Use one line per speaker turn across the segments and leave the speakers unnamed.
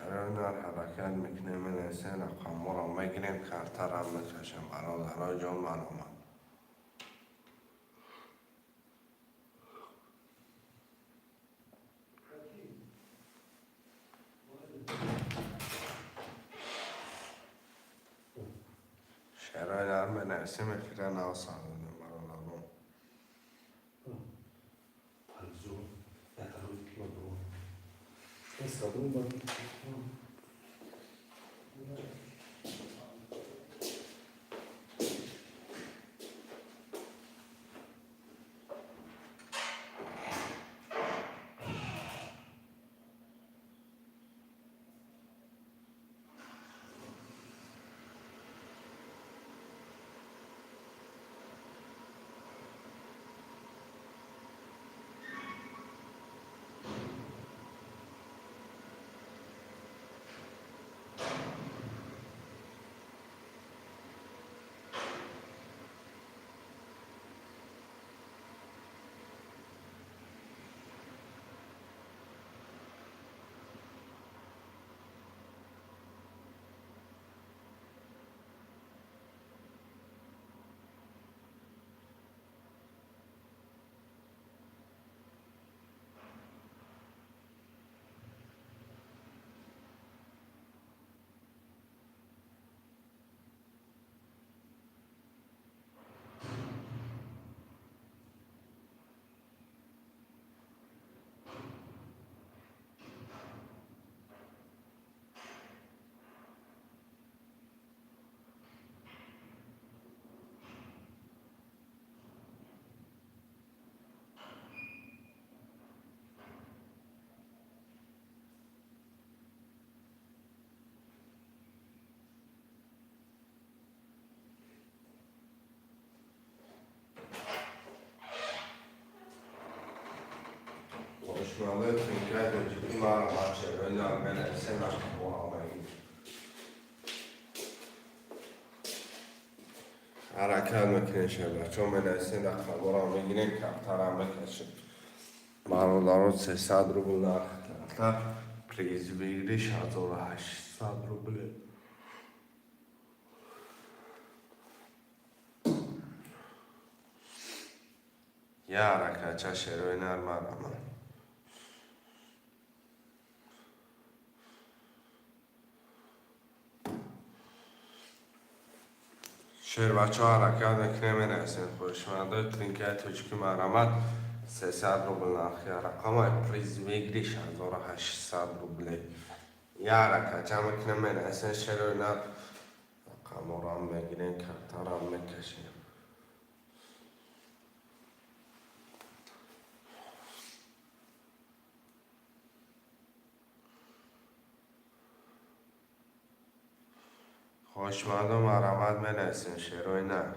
Шарои нар ҳаракат мекунем, менависем, рақамҳоро мегирем, картарам мекашем, бародарои ҷон, марҳамат. Шарои нар менависем, эфира нав сар додем, бародарон. Хошмандаи тинкаи тоҷикӣ, марҳамат, шерои нар менависем, рақамҳоро мегирем. Ҳаракат мекунем, шербачо, менависем, рақамҳоро мегирем, картарам мекашем. Бародарон, 300 рубл нархи карта, приз выигрыш 1800 рублей. Я ҳаракатча, шерои нар, марҳамат. Шербачо, ҳаракат мекунем, менависем. Хоҳишмандои тринкаи тоҷикӣ, марҳамат, 300 рубл нархи рақамай, приз выигрыш 1800 рублей. Я ҳаракатча мекунем, менависем, шерои нар, рақамҳоро мегирем, картарам мекашем. Хоҳишмандо, марҳамат, менависем, шерои нар.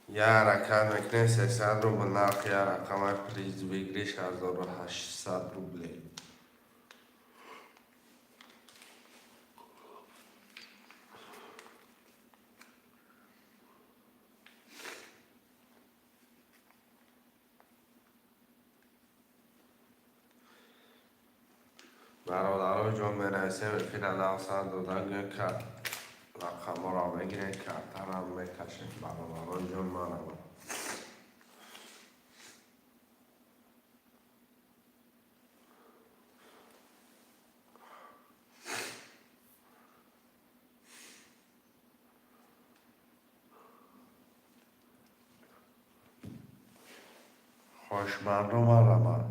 Я ҳаракат мекунем, 300 рубл нархи я рақамай, приз выигрыш 1800 рублей. Бародаро ҷон, менависем, эфира нав сар дода, гӯё карт рақамҳоро мегирем, картарам мекашем, бародаро ҷон, марҳамат. Хоҳишмандо, марҳамат.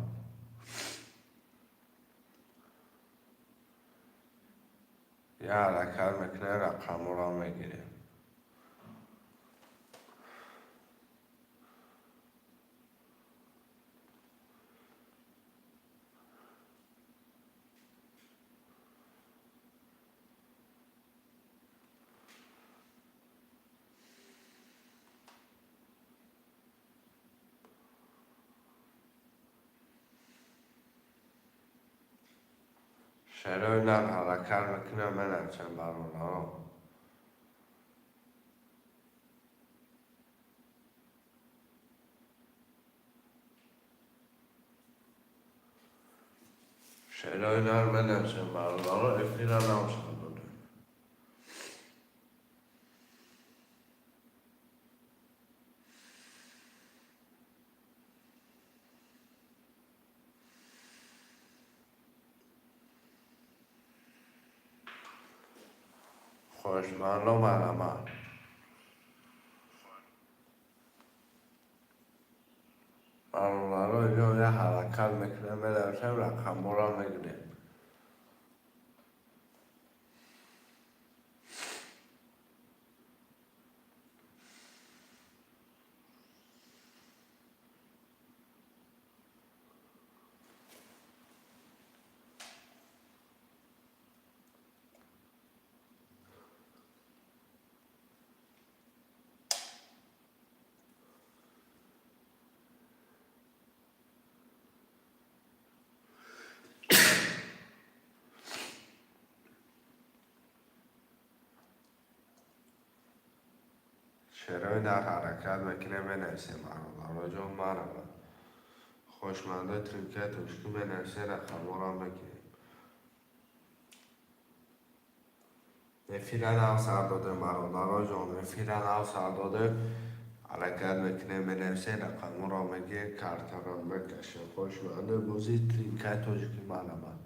Я ҳаракат мекунем, рақамҳоро мегирем. Шерои нар, ҳаракат мекунам, менависем, бародаро. Шерои нар менависем, бародаро, эфира нав сар додем. Хоҳишмандо, марҳамат. Бародаро, инҷо як ҳаракат мекунем, менависем, рақамҳоро мегирем. Шерои нар ҳаракат мекунем, менависем, бародаро ҷон, марҳамат. Хоҳишмандои тринкаи тоҷикӣ, менависем, рақамҳоро мегирем. Эфира нав сар додем, бародаро ҷон, эфира нав сар додем. Ҳаракат мекунем, менависем, рақамҳоро мегирем, картаро мекашем. Хоҳишмандои бозии тринкаи тоҷикӣ, марҳамат.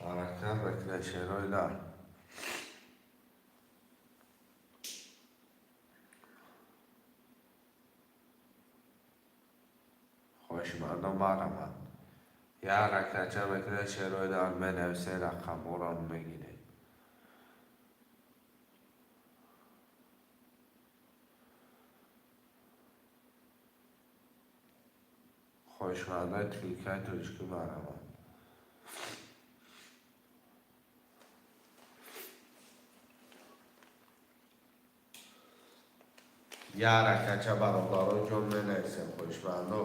Ҳаракат мекунем, шерои нар. Хоҳишмандо, марҳамат. Як ҳаракатча мекунем, шерои нар, менависем, рақамҳоро мегирем. Хоҳишмандои тринкаи тоҷикӣ, марҳамат. Як ҳаракатча, бародаро ҷон, менависем, хоҳишмандо.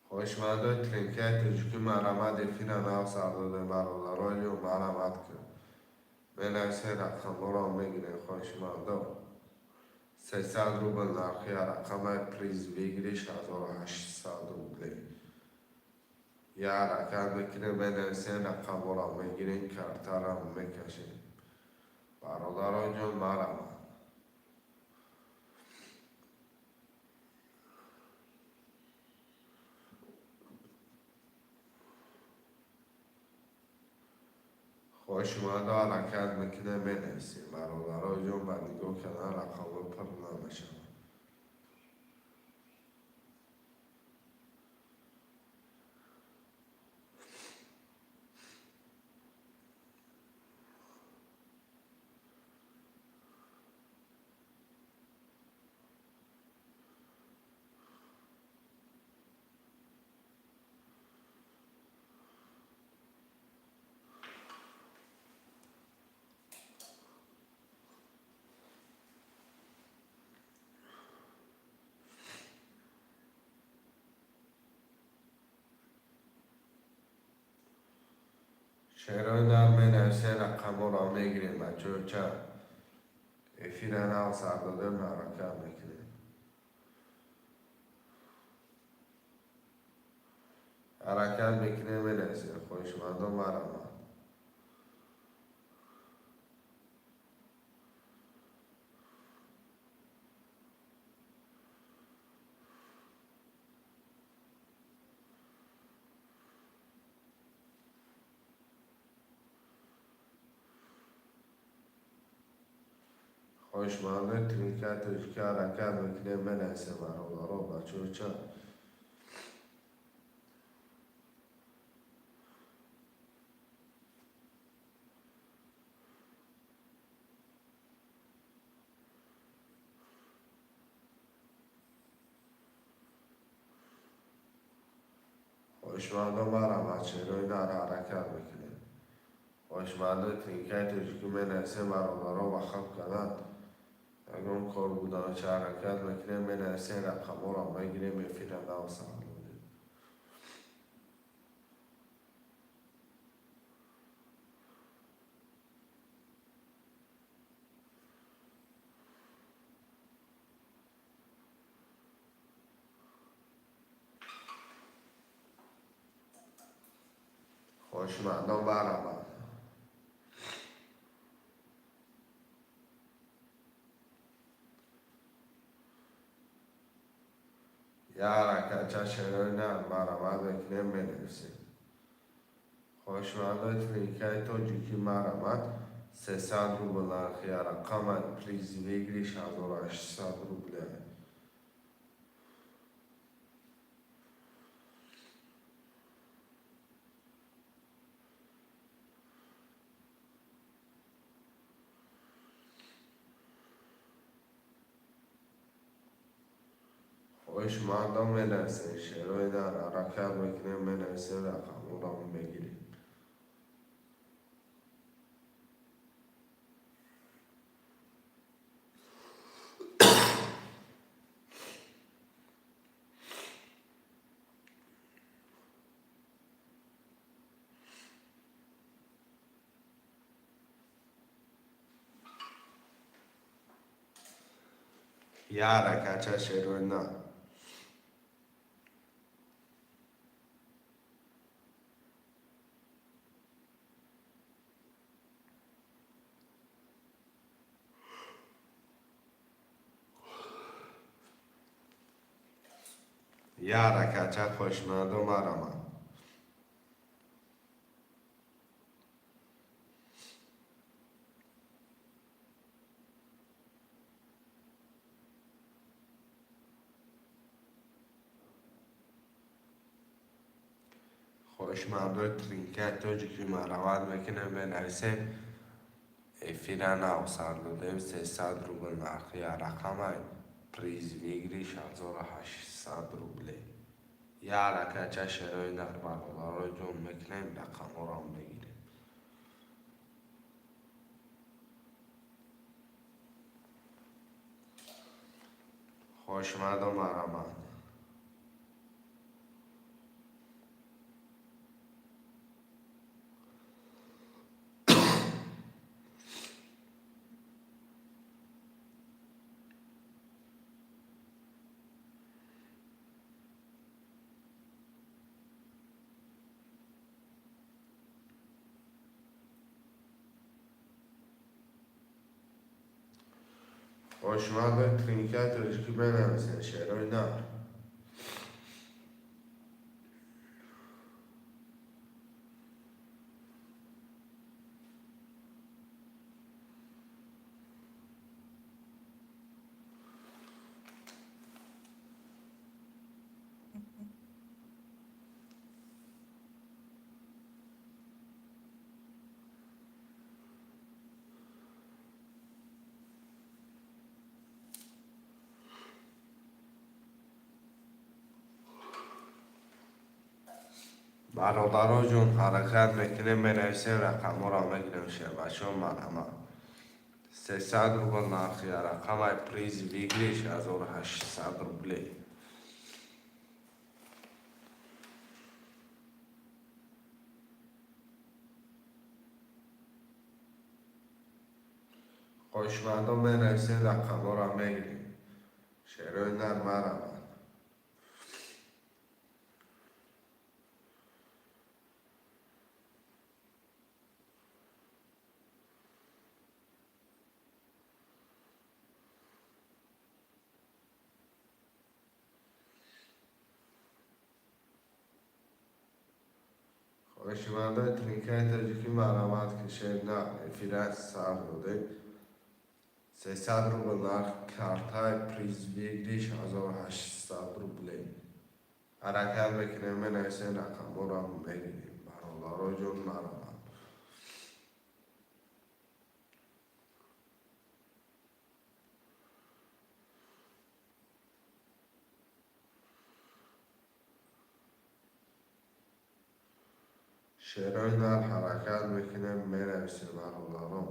Хоҳишмандои тринкаи тоҷикӣ, марҳамат, эфира нав сар додем, бародаро ҷон, марҳамат кун. Менависем, рақамҳоро мегирем, хоҳишмандо. 300 рубл нархи рақамаи, приз выигрыш 1800 рублей. Як ҳаракат мекунем, менависем, рақамҳоро мегирем, картаро мекашем. Бародаро ҷон, марҳамат. Хоҳишмандо, ҳаракат мекунем, менависем, бародаро ҷон, ба нигоҳ кардан рақамҳо пур намешавад. Шерои нар, менависем, рақамҳоро мегирем, бачаҳо, ча эфира нав сар додем, ҳаракат мекунем. Ҳаракат мекунем, менависем, хоҳишмандо, марҳамат. Хоҳишмандои тринкаи тоҷикӣ, ҳаракат мекунем, менависем, бародаро, бачаҳо, ча. Хоҳишмандо, марҳамат, шерои нар, ҳаракат мекунем. Хоҳишмандои тринкаи тоҷикӣ, менависем, бародаро, ба хаб кардан ягон кор будан, ча ҳаракат мекунем, менависем, рақамҳоро мегирем, эфира нав сар додем. Хоҳишмандон, марҳамат. Як ҳаракатча, шерои нар, марҳамат мекунем, менависем. Хоҳишмандои тринкаи тоҷикӣ, марҳамат. 300 рубл нархи рақама, приз выигрыш 1800 рубля. Хоҳишмандон, менависем, шерои нар, ҳаракат мекунем, менависем, рақамҳоро мегирем. Як ҳаракатча, шерои нар. Як ҳаракатча, хоҳишмандон, марҳамат. Хоҳишмандои тринкаи тоҷикӣ, марҳамат мекунем, менависем. Эфира нав сар додем. 300 рубл нархи рақамай, приз выигрыш 1800 рубле. Як ҳаракатча, шерои нар, бародарои ҷон, мекунем, рақамҳоро мегирем. Хоҳишмандон, марҳамат. Хоҳишмандои тринкаи тоҷикӣ, менависем, шерои нар. Бародаро ҷон, ҳаракат мекунем, менависем, рақамҳоро мегирем. Шербачон, марҳамат. 300 рубл нархи рақамай, приз выигрыш 1800 рублей. Хоҳишмандон, менависем, рақамҳоро мегирем. Шерои нар, марҳамат. Хоҳишмандои тринкаи тоҷикӣ, марҳамат, ки шер нар, эфира сар додем. 300 рубл нарх картай, приз выигрыш 1800 рублей. Ҳаракат мекунем, менависем, рақамҳоро мегирем. Бародаро ҷон, марҳамат. Шерои нар, ҳаракат мекунем, менависем, бародарон.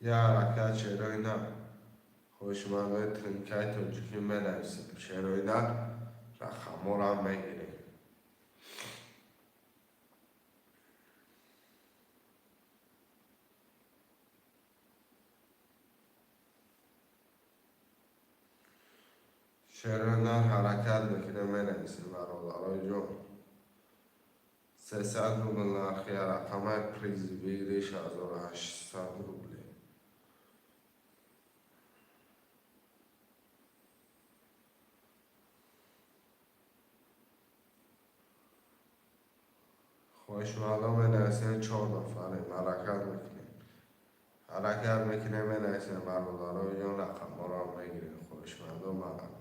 Як ҳаракат, шерои нар. Хоҳишмандои тринкаи тоҷикӣ, менависем, шерои нар, рақамҳоро мегирем. Шерои нар ҳаракат мекунем, менависем, бародарои ҷон. 300 рубл нархи рақамаи, приз выигрыш 1800 рублей. Хоҳишмандон, менависем, чор нафарем, ҳаракат мекунем. Ҳаракат мекунем, менависем, бародарои ҷон, рақамҳоро мегирем. Хоҳишмандон, марҳамат.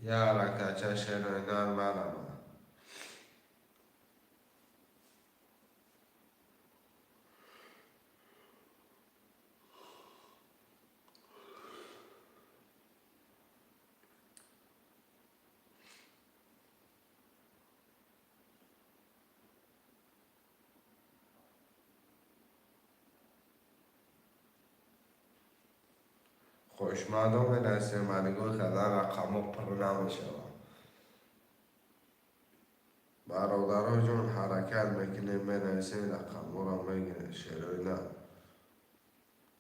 Як ҳаракатча, шерои нар, марҳамат. Хоҳишмандон, менависем, ба нигоҳ кардан рақамҳо пур намешаванд. Бародаро ҷон, ҳаракат мекунем, менависем, рақамҳоро мегирем. Шерои нар.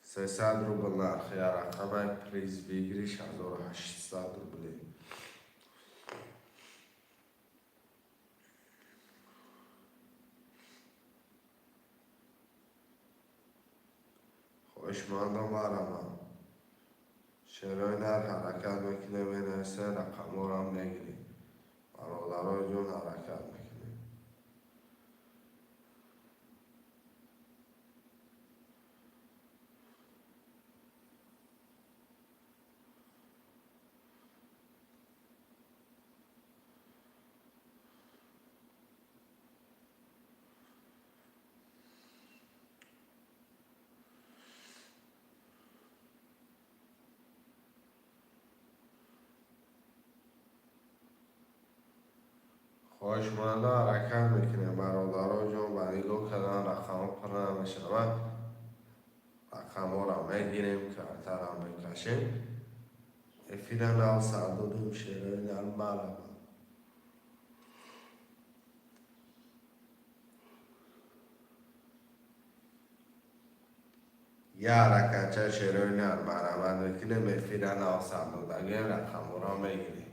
300 рубл нархи рақамаи, приз выигрыш 1800 рублей. Хоҳишмандон, марҳамат. Шерои нар ҳаракат мекунем, менависем, рақамҳоро мегирем. Бародарои ҷон, ҳаракат мекунем. Хоҳишмандон, ҳаракат мекунем, бародаро ҷон, ба нигоҳ кардан рақамҳо пур намешавад. Рақамҳоро мегирем, картаро мекашем. Эфира нав сар додем, шерои нар, марҳамат. Як ҳаракатча, шерои нар, марҳамат мекунем, эфира нав сар додагем, рақамҳоро мегирем.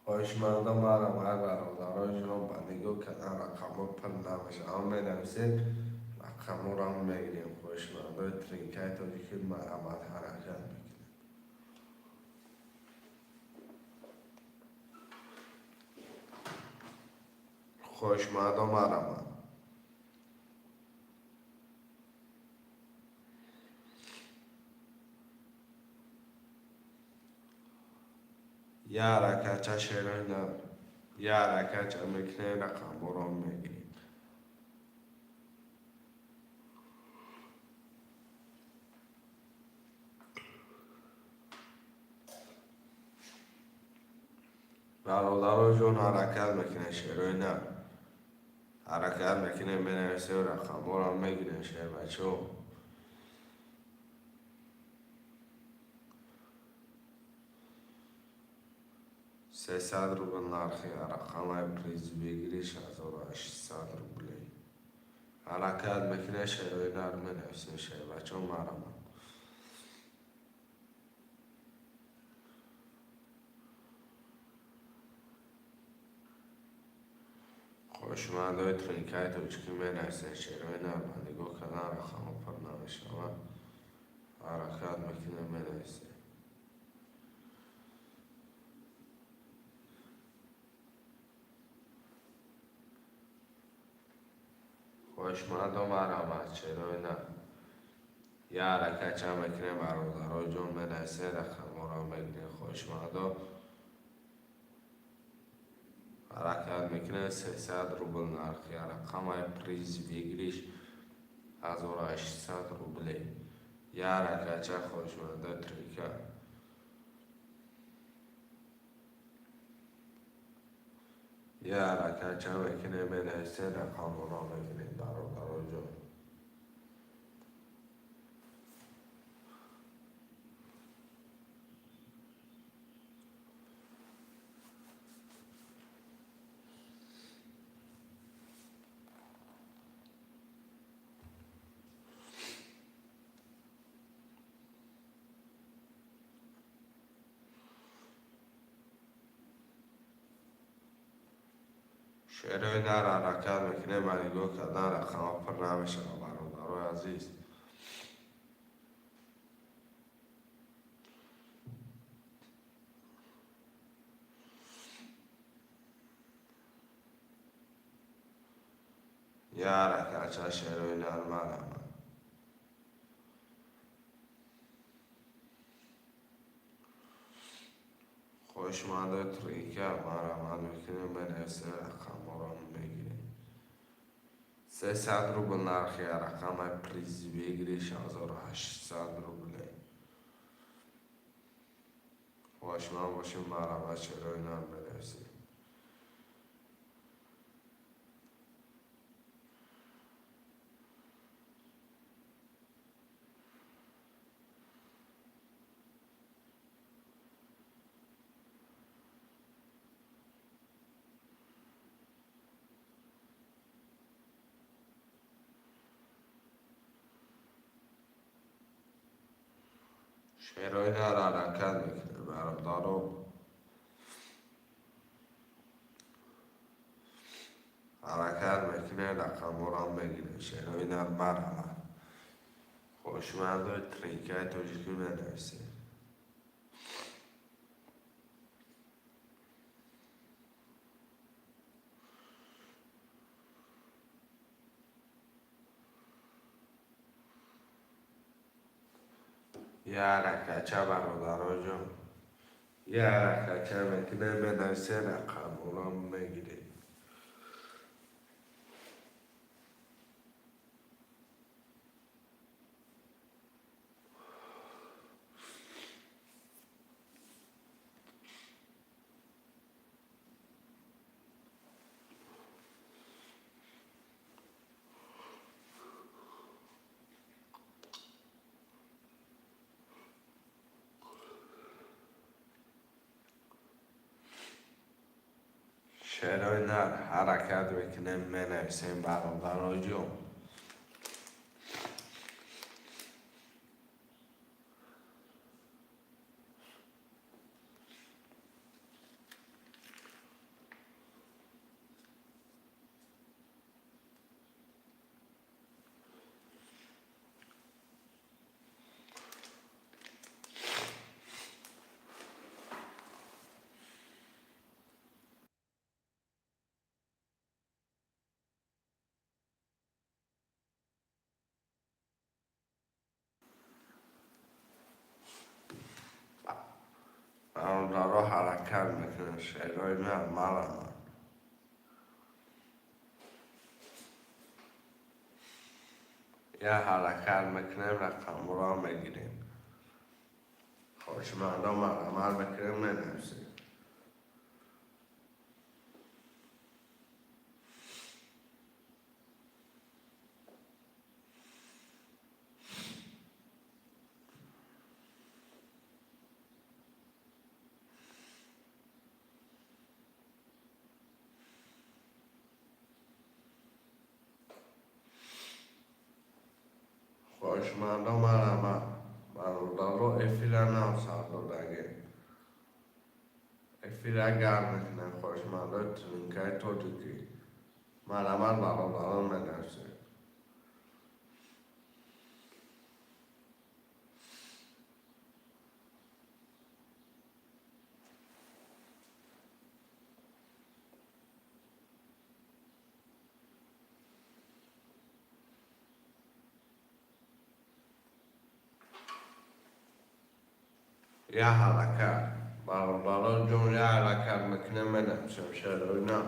Хоҳишмандон, марҳамат, бародарои ҷон, ба нигоҳ кардан рақамҳо пур намешавад. Менависем, рақамҳоро мегирем. Хоҳишмандои тринкаи тоҷикӣ, марҳамат, ҳаракат мекунем. Хоҳишмандон, марҳамат. Як ҳаракатча, шерои нар. Як ҳаракатча мекунем, рақамҳоро мегирем. Бародаро ҷон, ҳаракат мекунем, шерои нар. Ҳаракат мекунем, менависем, рақамҳоро мегирем, шербачаҳо. 300 рубл нархи рақамаи, приз выигрыш 1800 рублей. Ҳаракат мекунем, шерои нар, менависем, шербачаҳо, марҳамат. Хоҳишмандои тринкаи тоҷикӣ, менависем, шерои нар, ба нигоҳ кардан рақамҳо пур намешавад. Ҳаракат мекунем, менависем. Хоҳишмандон, марҳамат, шерои нар. Як ҳаракатча мекунем, бародарои ҷон, менависем, рақамҳоро мегирем. Хоҳишмандон, ҳаракат мекунем, 300 рубл нархи рақамаи, приз выигрыш 1800 рублей. Як ҳаракатча, хоҳишмандои тринка. Як ҳаракатча мекунем, менависем, рақамҳоро мегирем, бародарои ҷон. Шерои нар ҳаракат мекунем, ба нигоҳ кардан рақамҳо пур намешавад, бародарои азиз. Я ҳаракатча шерои нар марамад. Хоҳишмандои тринка марамад мекунем, менависем, рақамҳоро мегирем. 300 рубл нархи рақамаи приз выигрыш 1800 рубле. Хоҳишманд бошем, марамад шерои нар менависем. Шерои нар ҳаракат мекунем, бародаро. Ҳаракат мекунем, рақамҳоро мегирем. Шерои нар марамад. Хоҳишмандои тринкаи тоҷикӣ менависем. Я ҳаракатча, бародароҷон. Я ҳаракатча мекунем, менависем, рақамҳоро мегирем. Шерои нар ҳаракат мекунем, менависем, бародароҷон. Бародаро ҳаракат мекунем, шерои нар марамад. Я ҳаракат мекунем, рақамҳоро мегирем. Хоҳишмандо марамад мекунем, менависем. Хоҳишмандо марамад. Бародаро эфира нав сар додагем. Эфира гарм мекунем, хоҳишмандои тринкаи тоҷикӣ. Марамад, бародарон, менависем. Я ҳаракат. Бародарон ҷон, я ҳаракат мекунем, менависем шерои нар.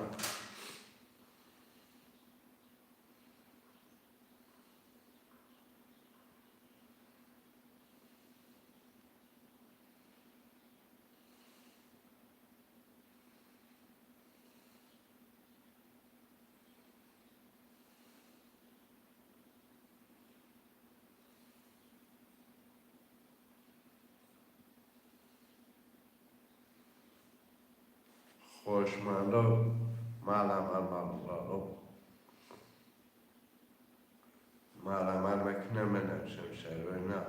Хоҳишмандо марамад, бародаро. Марамад мекунем, менависем шерои нар.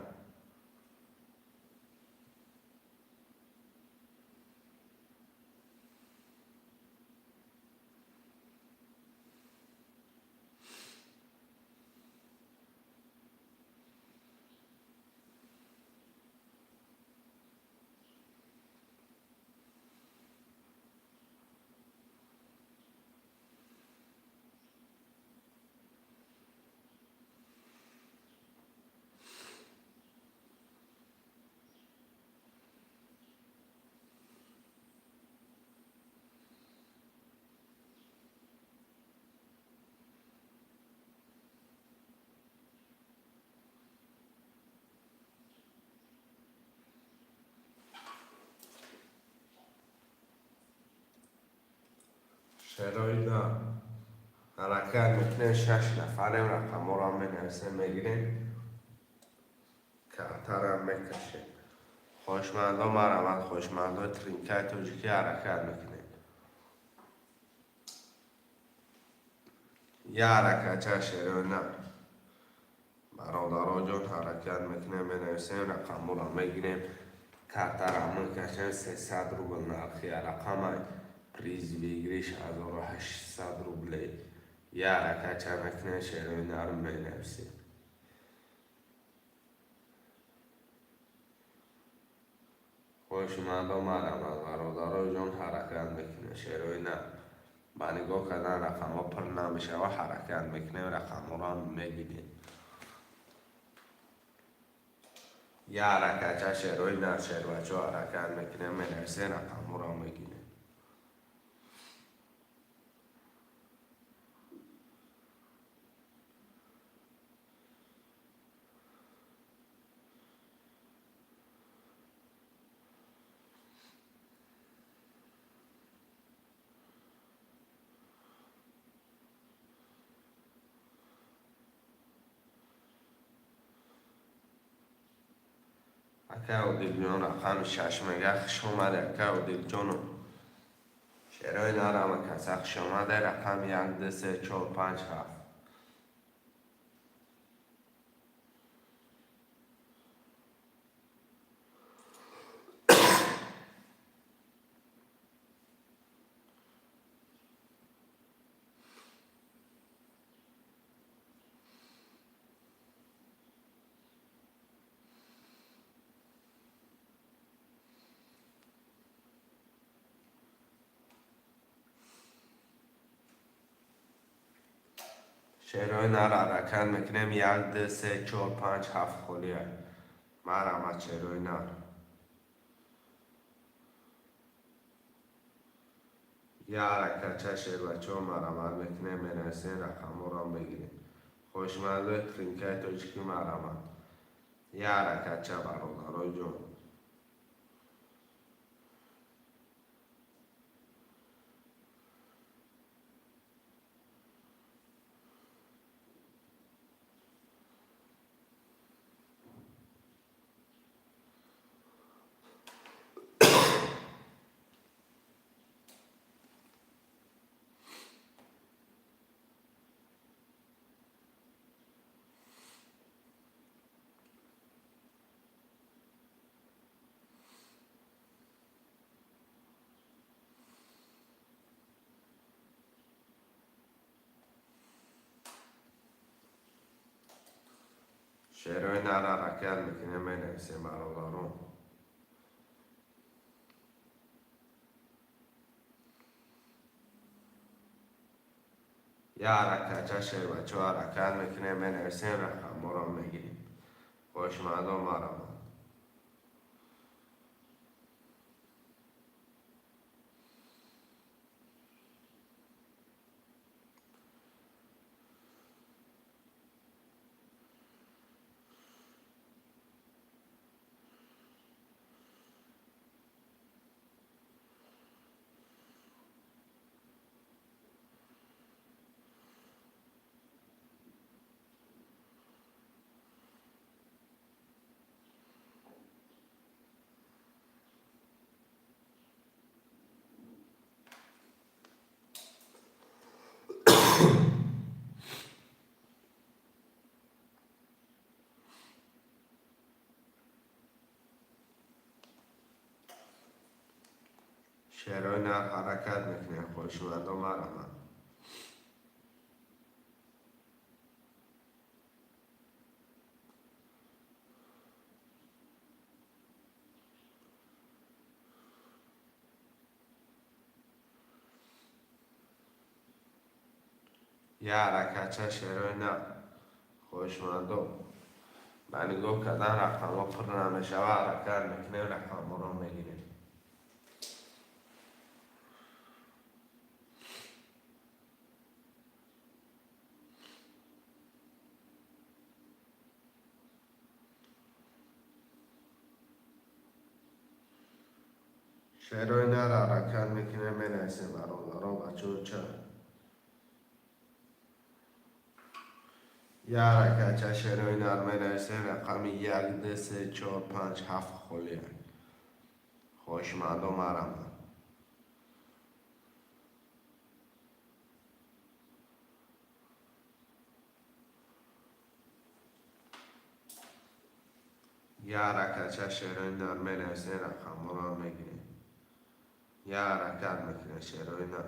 Шерои нар ҳаракат мекунем, шаш нафарем, рақамҳоро менависем, мегирем, картарам мекашем. Хоҳишмандо марҳамат, хоҳишмандои тринкаи тоҷикӣ ҳаракат мекунем. Я ҳаракатча, шерои нар. Бародаро ҷон, ҳаракат мекунем, менависем, рақамҳоро мегирем, картара мекашем. 300 рубл нархи рақамай, приз выигрыш 1800 рублей. Я ҳаракатча мекунем, шерои нар, менависем. Хоҳишмандо марҳамат, бародаро ҷон, ҳаракат мекунем, шерои нар. Ба нигоҳ кардан рақамҳо пур намешава, ҳаракат мекунем, рақамҳоро мегирем. Я ҳаракатча, шерои нар, шербачо, ҳаракат мекунем, менависем, рақамҳоро мегирем. Акай Одилҷон, рақами шаш мега, хуш омаде, акай Одилҷону. Шерои нар, ҳама каса хуш омаде. Рақами як, ду, се, чор, панҷ, ҳафт. Шерои нар, ҳаракат мекунем. Як, ду, се, чор, панҷ, ҳафт холия. Марҳамат, шерои нар. Я ҳаракатча, шербачаҳо, марҳамат мекунем, менависем, рақамҳоро мегирем. Хоҳишмандои тринкаи тоҷикӣ марҳамат. Я ҳаракатча, бародарои ҷон. Шерои нар, ҳаракат мекунем, менависем, бародарон. Я ҳаракатча, шербачаҳо, ҳаракат мекунем, менависем, рақамҳоро мегирем. Хоҳишмандо марҳамат. Шерои нар, ҳаракат мекунем, хоҳишмандо марҳамат. Я ҳаракатча, шерои нар, хоҳишмандо. Ба нигоҳ кардан рақамҳо пур намешава, ҳаракат мекунем, рақамҳоро мегирем. Шерои нар ҳаракат мекунем, менависем, бародаро, бачаҳо, ча. Як ҳаракатча шерои нар менависем, рақами як, ду, се, чор, панҷ, ҳафт холия. Хоҳишмандо, марҳамат. Як ҳаракатча шерои нар менависем, рақамҳоро мегирем. Як ҳаракат мекунем шерои нар.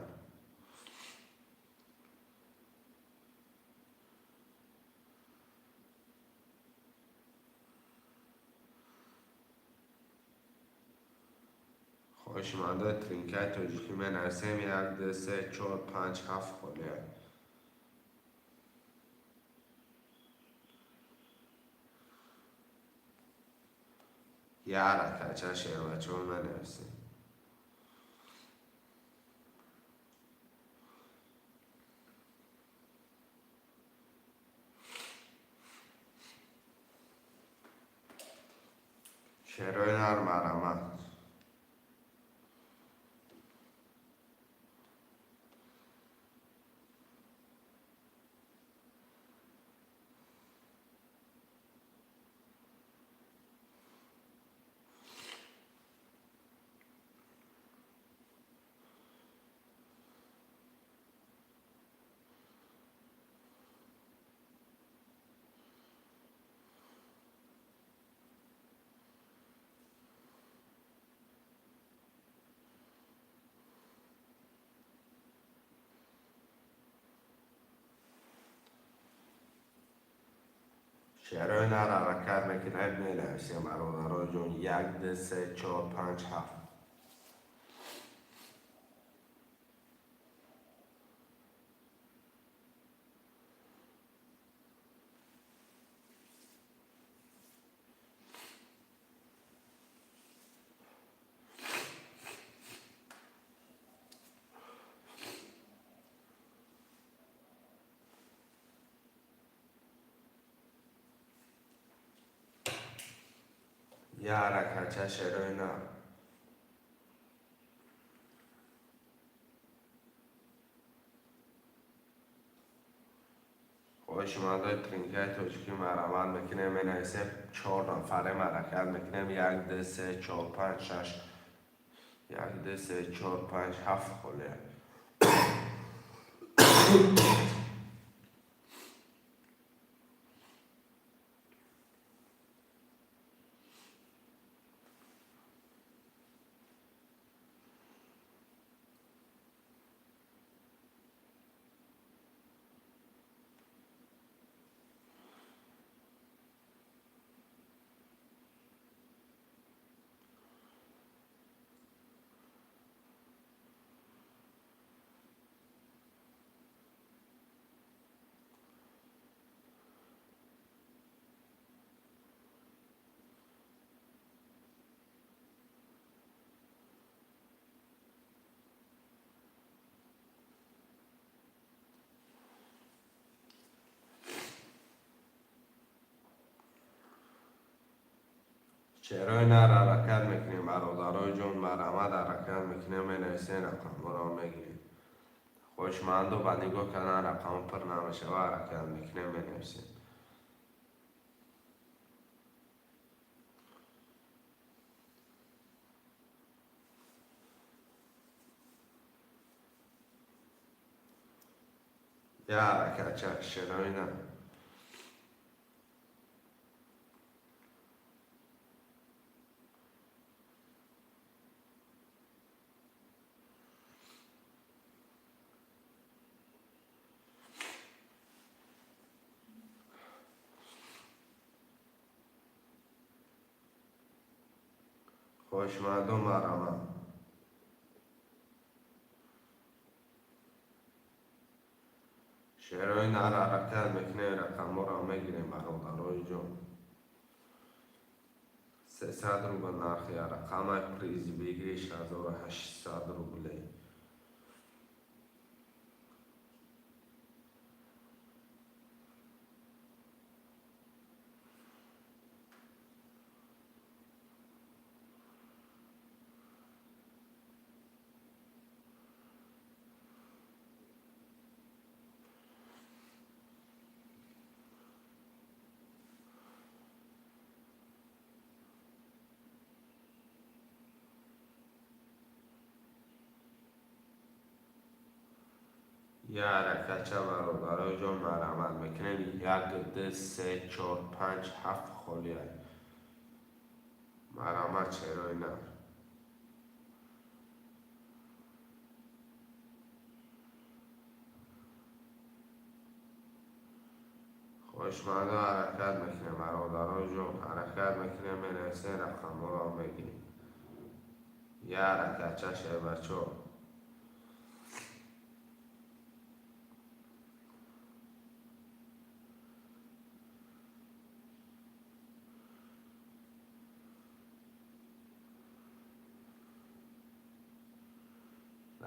Хоҳишмандои тринкаи тоҷикӣ менависем, як, ду, се, чор, панҷ, ҳафт холия. Як ҳаракатча шербачаҳо менависем. Шерои нар, марҳамат. Шерои нар ҳаракат мекунем, менависем, бародаро ҷон, як, ду, се, чор, панҷ, ҳафт. Як ҳаракатча шерои нар. Хоҳишмандои тринкаи тоҷикӣ, марҳамат мекунем, менависем, чор нафарем, ҳаракат мекунем, як, ду, се, чор, панҷ, шаш. Як, ду, се, чор, панҷ, ҳафт холия. Шерои нар ҳаракат мекунем, бародарои ҷон, марҳамат, ҳаракат мекунем, менависем, рақамҳоро мегирем. Хоҳишмандо ба нигоҳ кардан рақамҳо пур намешава, ҳаракат мекунем, менависем. Як ҳаракатча шерои нар. Хоҳишмандо, марҳамат. Шерои нар ҳаракат мекунем, рақамҳоро мегирем, бародарои ҷон. 300 рубл нархи рақамай, призи выигрыш 1800 рублей. Я ҳаракатча, бародарои ҷон, марҳамат мекунем. Як, ду, се, чор, панҷ, ҳафт холиай. Марҳамат, шерои нар. Хоҳишмандо, ҳаракат мекунем, бародарои ҷон, ҳаракат мекунем, менависем, рақамҳоро мегирем. Я ҳаракатча, шербачо.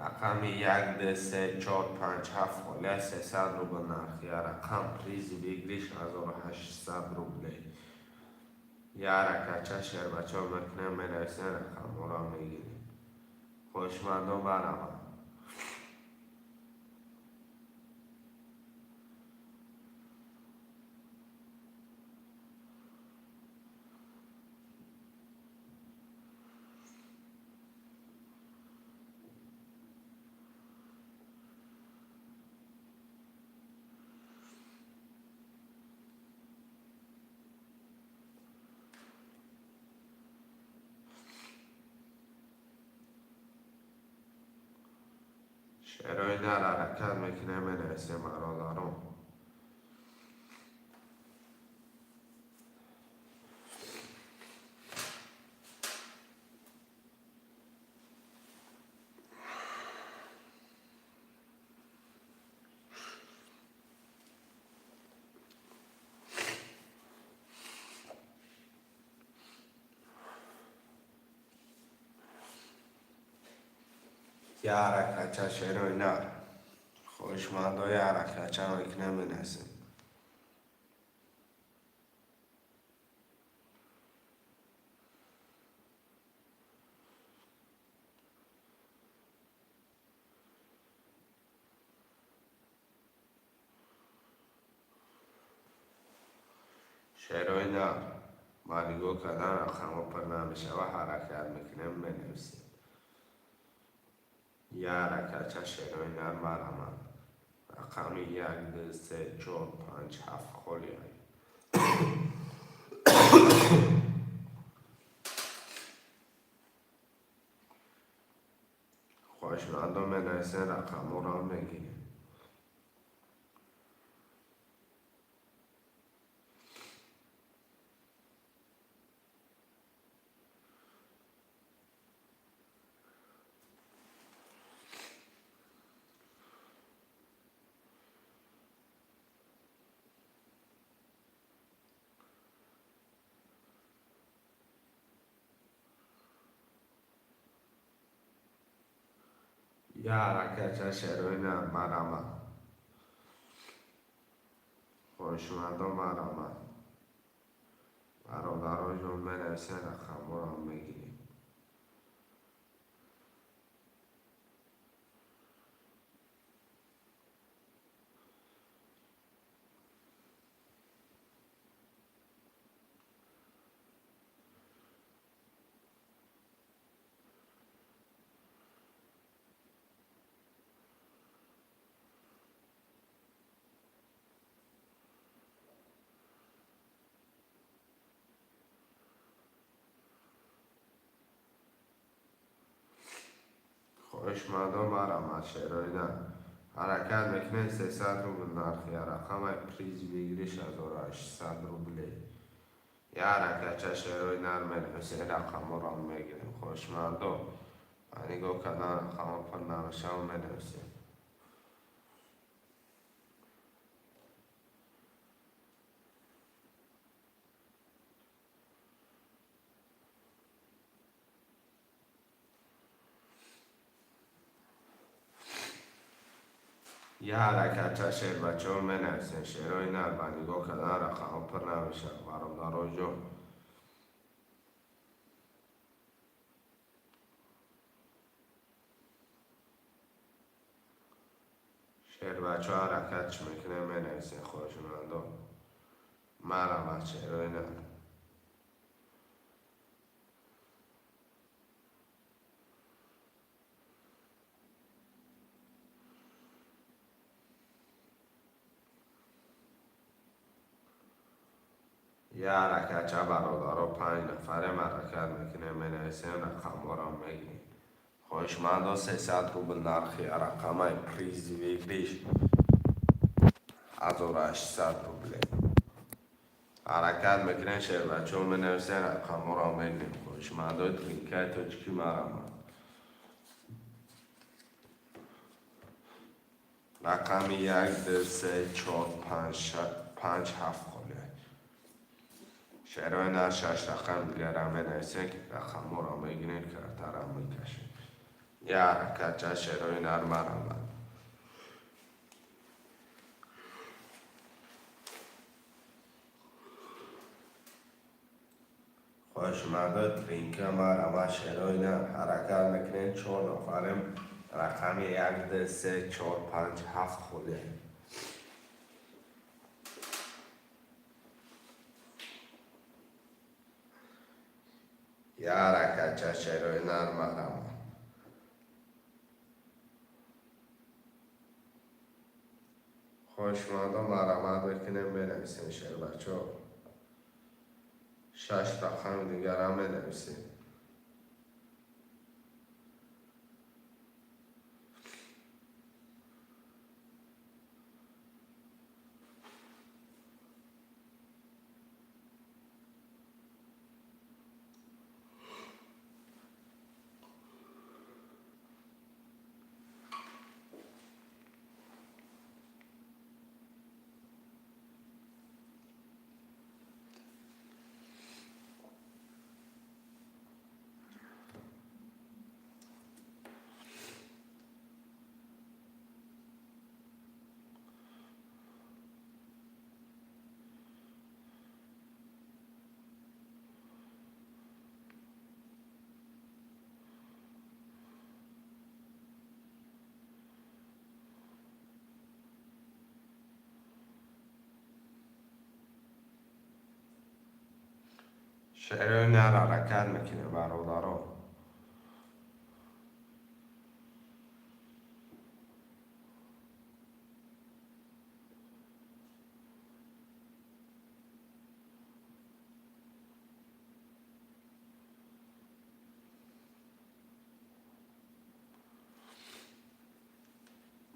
Рақами як, ду, се, чор, панҷ, ҳафт холия, 300 рубл нархи рақам, призи выигрыш 1800 рублей. Я ҳаракатча, шербачо, мекунем, менависем, рақамҳоро мегирем. Хоҳишмандон, бараванд. Шерои нар, ҳаракат мекунем, менависем, бародарон. Я ҳаракатча, шерои нар. Хоҳишмандо, я ҳаракатча мекунем, менависем. Шерои нар, ба нигоҳ кардан рақамҳо пур намешава, ҳаракат мекунем, менависем. Я ҳаракатча, шерои нар, марҳамат. Рақами як, ду, се, чор, панҷ, ҳафт холиай. Хоҳишмандон, менависем, рақамҳоро мегирем. Я ҳаракатча, шерои нар, марҳамат. Хоҳишмандон, марҳамат. Бародарои ҷон, менависем, рақамҳоро мегирем. Хоҳишмандон, марҳамат, шерои нар. Ҳаракат мекунем, 300 рубл нархи рақамай, приз выигрыш 1800 рублей. Я ҳаракатча, шерои нар, менависем, рақамҳоро мегирем. Хоҳишмандон, ба нигоҳ кардан рақамҳо пур намешава, менависем. Я ҳаракатча, шербачаҳо, менависем. Шерои нар, ба нигоҳ кардан рақамҳо пур намешавад, бародарои ҷон. Шербачаҳо, ҳаракат чӣ мекунем, менависем, хоҳишмандон. Марҳамат, шерои нар. Я ҳаракатча, бародаро, панҷ нафарем, ҳаракат мекунем, менависем, рақамҳоро мегирем. Хоҳишмандо, 300 рубл нархи рақамай, приз выигрыш 1800 рубле. Ҳаракат мекунем, шербачаҳо, менависем, рақамҳоро мегирем. Хоҳишмандои тринкаи тоҷикӣ, марҳамат. Рақами як, ду, се, чор, панҷ, ҳафт холия. Шерои нар, шаш рақам дигара менависем, ки рақамҳоро мегирем, картара мекашем. Я ҳаракатча, шерои нар, марҳамат. Хоҳишмандои тринка, марҳамат. Шерои нар, ҳаракат мекунем, чор нафарем. Рақами як, ду, се, чор, панҷ, ҳафт холия. Я ҳаракатча, шерои нар, марҳамат. Хоҳишмандо, марҳамат мекунем, менависем, шербачаҳо. Шаш рақами дигара менависем. Шерои нар, ҳаракат мекунем, бародаро.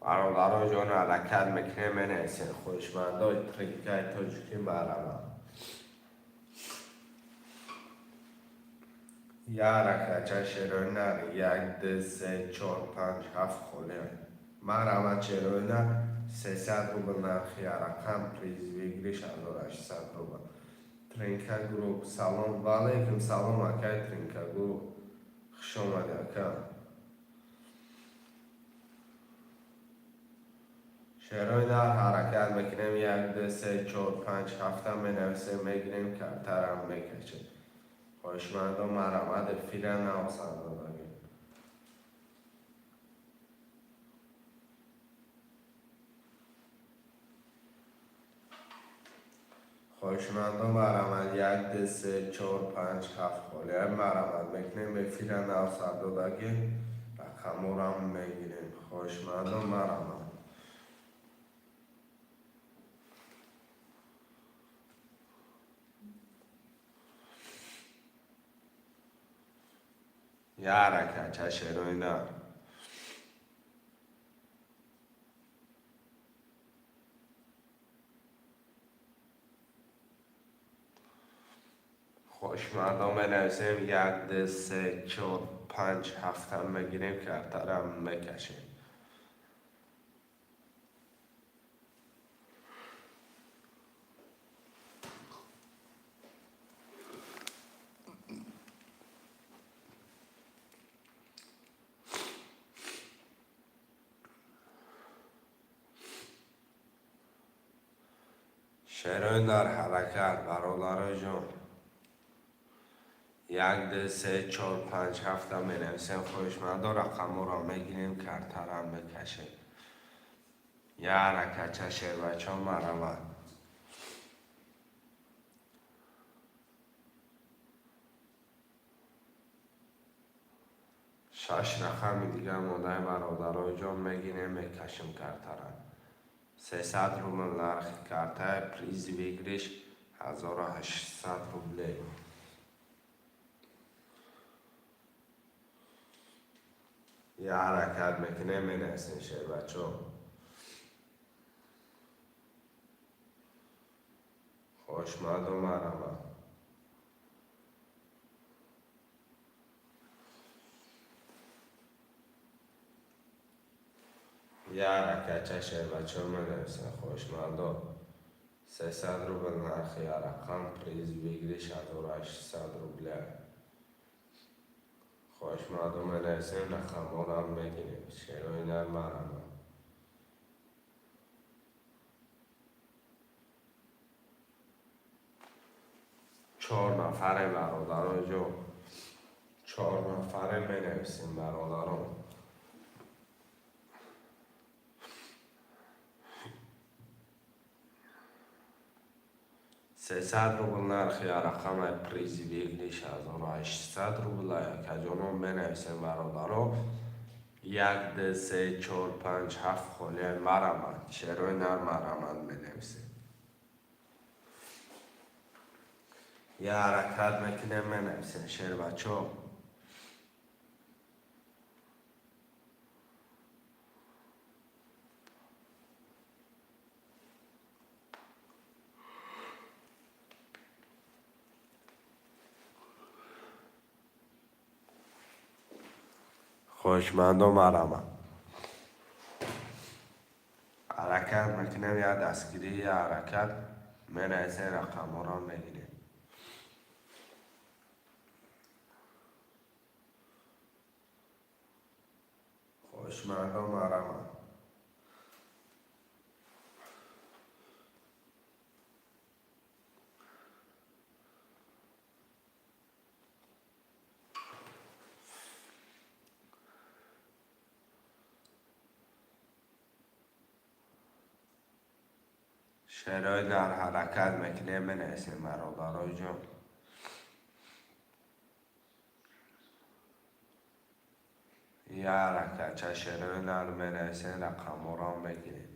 Бародаро ҷон, ҳаракат мекунем, менависем. Хоҳишмандои тринкаи тоҷикӣ, марҳамат. Я ҳаракатча, шерои нар, як, ду, се, чор, панҷ, ҳафт холия. Марҳамат, шерои нар, 300 рубл нархи рақам, приз выигрыш 1800 рубл. Тринка Групп, салом. Ваалайкум салом, акай Тринка Групп, хуш омадӣ, ака. Шерои нар, ҳаракат мекунем, як, ду, се, чор, панҷ, ҳафта менависем, мегирем, картарам мекашем. Хоҳишмандо, марҳамат, эфира наосандодагӣ. Хоҳишмандо, марҳамат, як, ду, се, чор, панҷ, ҳафт холия. Марҳамат мекунем, эфира навсардодагӣ, рақамҳорам мегирем. Хоҳишмандо, марҳамат. Я ҳаракатча, шерои нар. Хоҳишмандо, менависем, як, ду, се, чор, панҷ, ҳафта мегирем, картарам мекашем. Шерои нар, ҳаракат, бародарои ҷон. Як, ду, се, чор, панҷ, ҳафта менависем. Хоҳишмандо, рақамҳоро мегирем, картарам мекашем. Я ҳаракатча, шербачаҳо, марҳамат. Шаш рақами дигар мондаи, бародарои ҷон, мегирем, мекашем картара. 300 рубл нархи картаи, приз выигрыш 1800 рублей. Я ҳаракат мекунем, менависем, шербачо. Хошмаду марҳамат. Я ҳаракатча, шербачо, менависем, хошмандо. 300 рубл нархи рақам, приз выигрыш 1800 рубля. Хошмандо, менависем, рақамҳоро мегирем. Шерои нар, марҳамат. Чор нафаре, бародаро ҷо, чор нафаре, менависем, бародарон. 300 рубл нархи рақами, призи выигрыш 1800 рубл. Якаҷонон, менависем, бародаро. Як, ду, се, чор, панҷ, ҳафт холия. Марҳамат, шерои нар, марҳамат, менависем. Я ҳаракат мекунем, менависем, шербачо. Хоҳишмандо, марҳамат. Ҳаракат мекунем, я дастгирӣ, я ҳаракат, менависем, рақамҳоро мегирем. Хоҳишмандо, марҳамат. Шерои дар, ҳаракат мекунем, менависем, бародарои ҷон. Я ҳаракатча, шерои нар, менависем, рақамҳоро мегирем.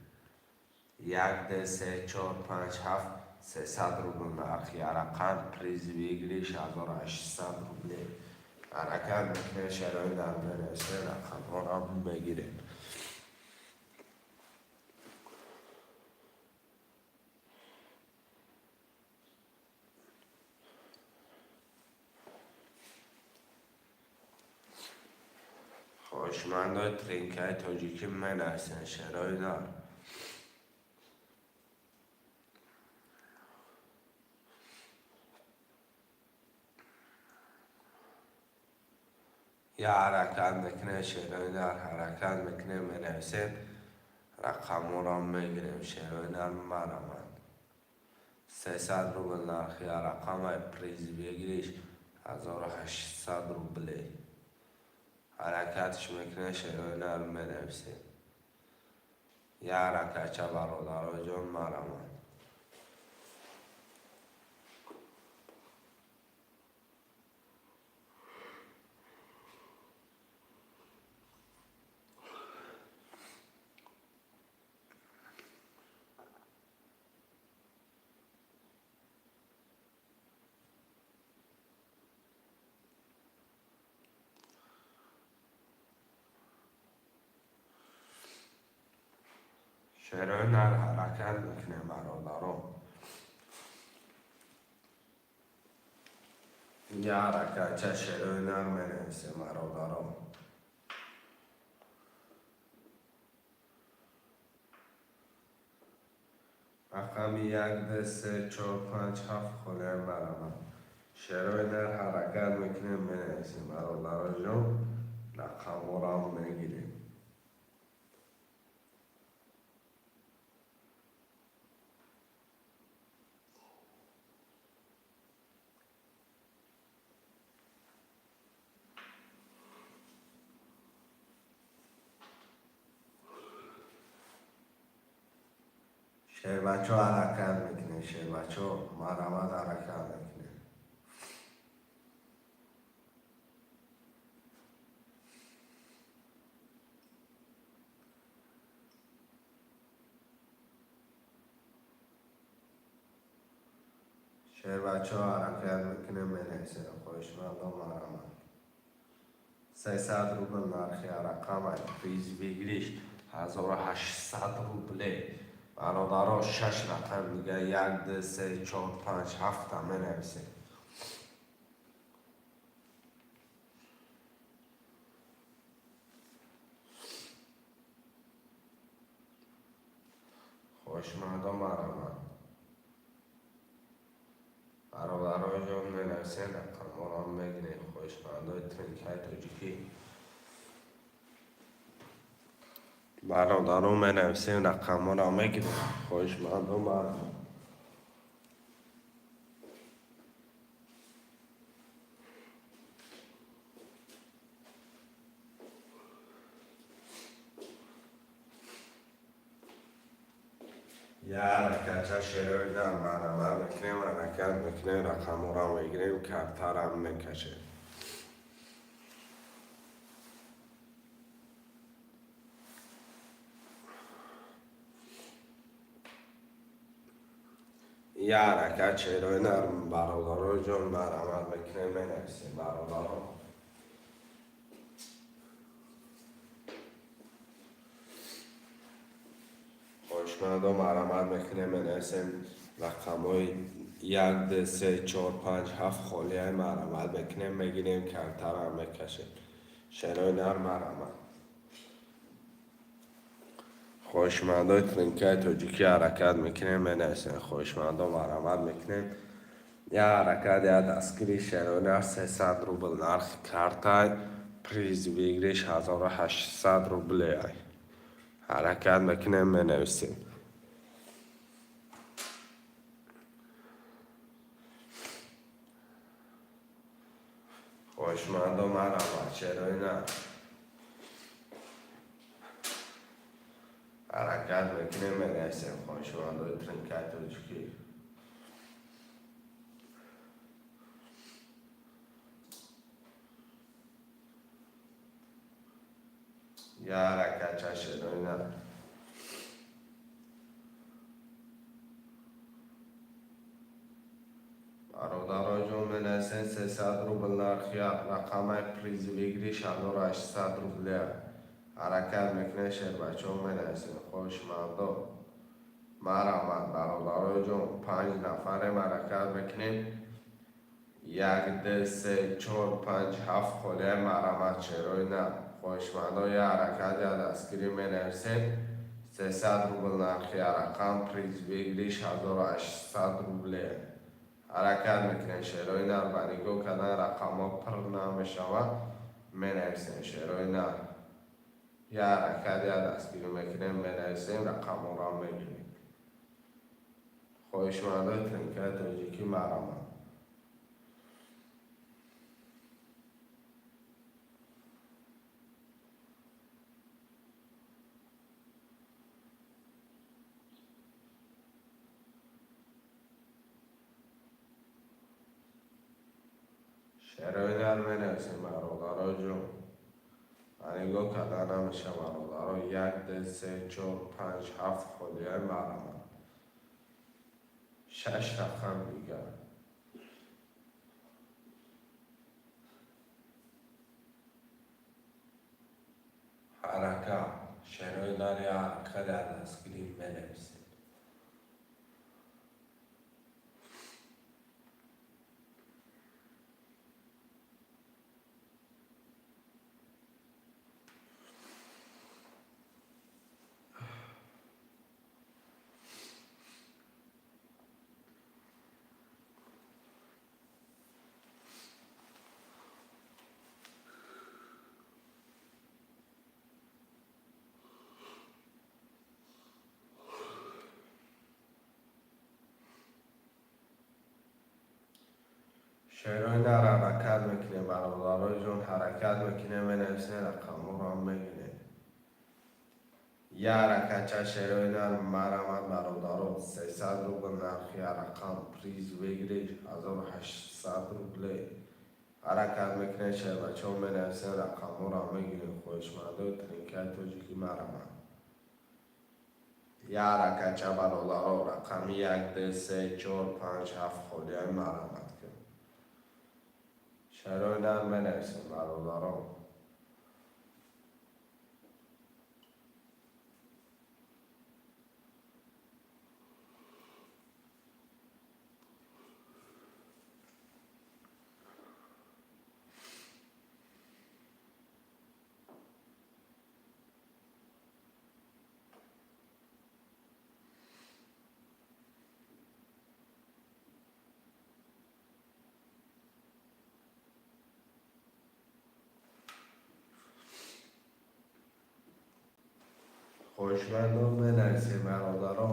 Як, ду, се, чор, панҷ, ҳафт. 300 рубл нархи рақам, приз выигрыш 1800 рублей. Ҳаракат мекунем, шерои нар, менависем, рақамҳоро мегирем. Хоҳишмандои тринкаи тоҷикӣ, менависем, шерои нар. Я ҳаракат мекунем, шерои нар, ҳаракат мекунем, менависем, рақамҳоро мегирем. Шерои нар, марҳамат. 300 рубл нархи рақами, приз выигрыш 1800 рублей. Ҳаракатш мекунем, шерои нар, менависем. Я ҳаракатча, бародароҷон, марҳамат. Шерои нар, ҳаракат мекунем, бародарон. Я ҳаракатча, шерои нар, менависем, бародарон. Рақами як, ду, се, чор, панҷ, ҳафт холия. Марҳамат, шерои нар, ҳаракат мекунем, менависем, бародароҷон, рақамҳоро мегирем. Шербачо, ҳаракат мекунем, шербачо, марҳамат, ҳаракат мекунем. Шербачаҳо, ҳаракат мекунем, менависем. Хоҳишмандо, марҳамат. 300 рубл нархи рақамай, приз выигрыш 1800 рубле. Бародаро, шаш рақам дига: як, ду, се, чор, панҷ, ҳафта менависем. Хоҳишмандо, марҳамат. Бародарои ҷон, менависем, рақамҳоро мегирем. Хоҳишмандои тринкаи тоҷикӣ, бародаро, менависем, рақамҳоро мегирем. Хоҳишмандо, марҳамат. Я ҳаракатча шерои дар марҳамат мекунем, ҳаракат мекунем, рақамҳоро мегирем, картарам мекашем. Я ҳаракат шерои нар, бародарои ҷон, марҳамат мекунем, менависем, бародарон. Хоҳишмандо, марҳамат мекунем, менависем. Рақамҳои як, ду, се, чор, панҷ, ҳафт холиай, марҳамат мекунем, мегирем, картарам мекашем. Шерои нар, марҳамат. Хоҳишмандои тринкаи тоҷикӣ, ҳаракат мекунем, менависем. Хоҳишмандо, марҳамат мекунем. Я ҳаракат, я дастгири. Шерои нар, 300 рубл нархи картай, приз выигрыш 1800 рублеай. Ҳаракат мекунем, менависем. Хоҳишмандо, марҳамат. Шерои нар, ҳаракат мекунем, менависем. Хоҳишмандои тринкаи тоҷикӣ. Я ҳаракатча шерои нар. Бародарои ҷон, менависем. 300 рубл нархи рақамай, приз выигрыш 1800 рубле. Ҳаракат мекунем, шербачаҳо, менависем. Хоҳишмандо, марҳамат. Бародарои ҷон, панҷ нафарем, ҳаракат мекунем. Як, ду, се, чор, панҷ, ҳафт холия, марҳамат. Шерои нар, хоҳишмандо, я ҳаракат, я дастгирӣ, менависем. 300 рубл нархи рақам, приз выигрыш 1800 рубле. Ҳаракат мекунем, шерои нар. Ба нигоҳ кардан рақамҳо пур намешавад. Менависем, шерои нар. Я ҳаракат, я дастгирӣ мекунем, менависем, рақамҳоро мегирем. Хоҳишмандои тринкаи тоҷикӣ, марҳамат. Шерои нар менависем, бародарои ҷон. Ба нигоҳ кардан намеша, бародаро. Як, ду, се, чор, панҷ, ҳафт холиҳои, марҳамат. Шаш рақам дигар. Ҳаракат, шерои нар, я ҳаракат, я дастгирӣ, менависем. Шерои нар, ҳаракат мекунем, бародарои ҷон, ҳаракат мекунем, менависем, рақамҳоро мегирем. Я ҳаракатча шерои нар, марҳамат, бародаро. 300 рубл нархи рақам, приз выигрыш 1800 рубле. Ҳаракат мекунем, шербачаҳо, менависем, рақамҳоро мегирем. Хоҳишмандои тринкаи тоҷикӣ, марҳамат. Як ҳаракатча, бародаро, рақами як, ду, се, чор, панҷ, ҳафт холиҳои марҳамат кун. Шерои нар менависем, бародаро. Хоҳишмандон, менависем, бародаро.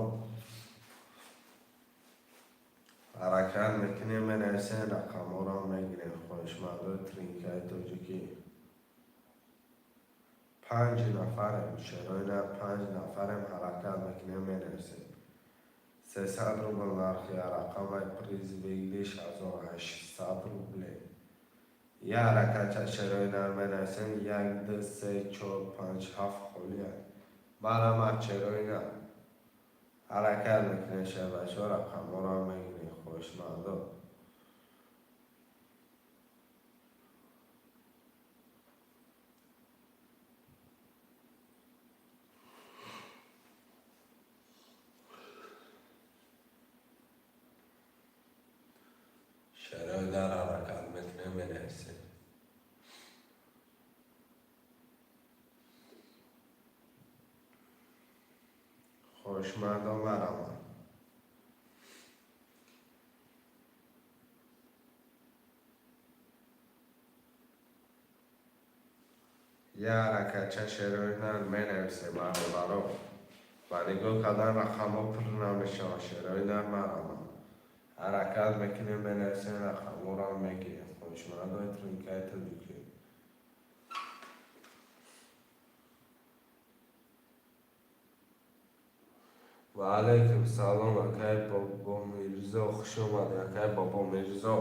Ҳаракат мекунем, менависем, рақамҳоро мегирем. Хоҳишмандои тринкаи тоҷикӣ, панҷ нафарем, шерои нар, панҷ нафарем. Ҳаракат мекунем, менависем. 300 рубл нархи рақамаи, приз выигрыш 1800 рубле. Як ҳаракатча, шерои нар, менависем. Як, ду, се, чор, панҷ, ҳафт холия. Марҳамат, шерои нар, ҳаракат мекунем, шербачаҳо, рақамҳоро мегирем, хоҳишмандо. Шерои нар, ҳаракат мекунем, менависем. Хоҳишмандо, марҳамат. Як ҳаракатча, шерои нар, менависем, бародаро. Ба нигоҳ кардан рақамҳо пур намешавад. Шерои нар, марҳамат, ҳаракат мекунем, менависем, рақамҳоро мегирем. Хоҳишмандои тринкаи тоҷикӣ. Ва алайкум салом, акай Бобомирзо, хуш омадед, акай Бобомирзо.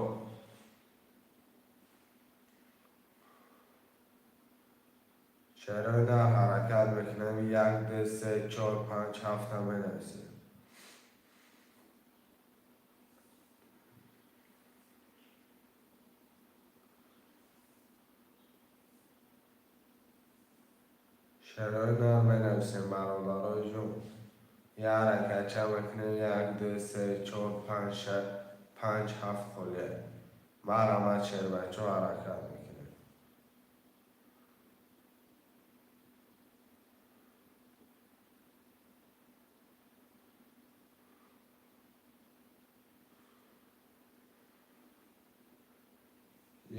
Шерои нар, ҳаракат мекунем, як, ду, се, чор, панҷ, ҳафта менависем. Шерои нар, менависем, бародарои ҷон. Як ҳаракатча мекунем, як, ду, се, чор, панҷ, шаш, панҷ, ҳафт холия. Марҳамат, шербачаҳо, ҳаракат мекунем.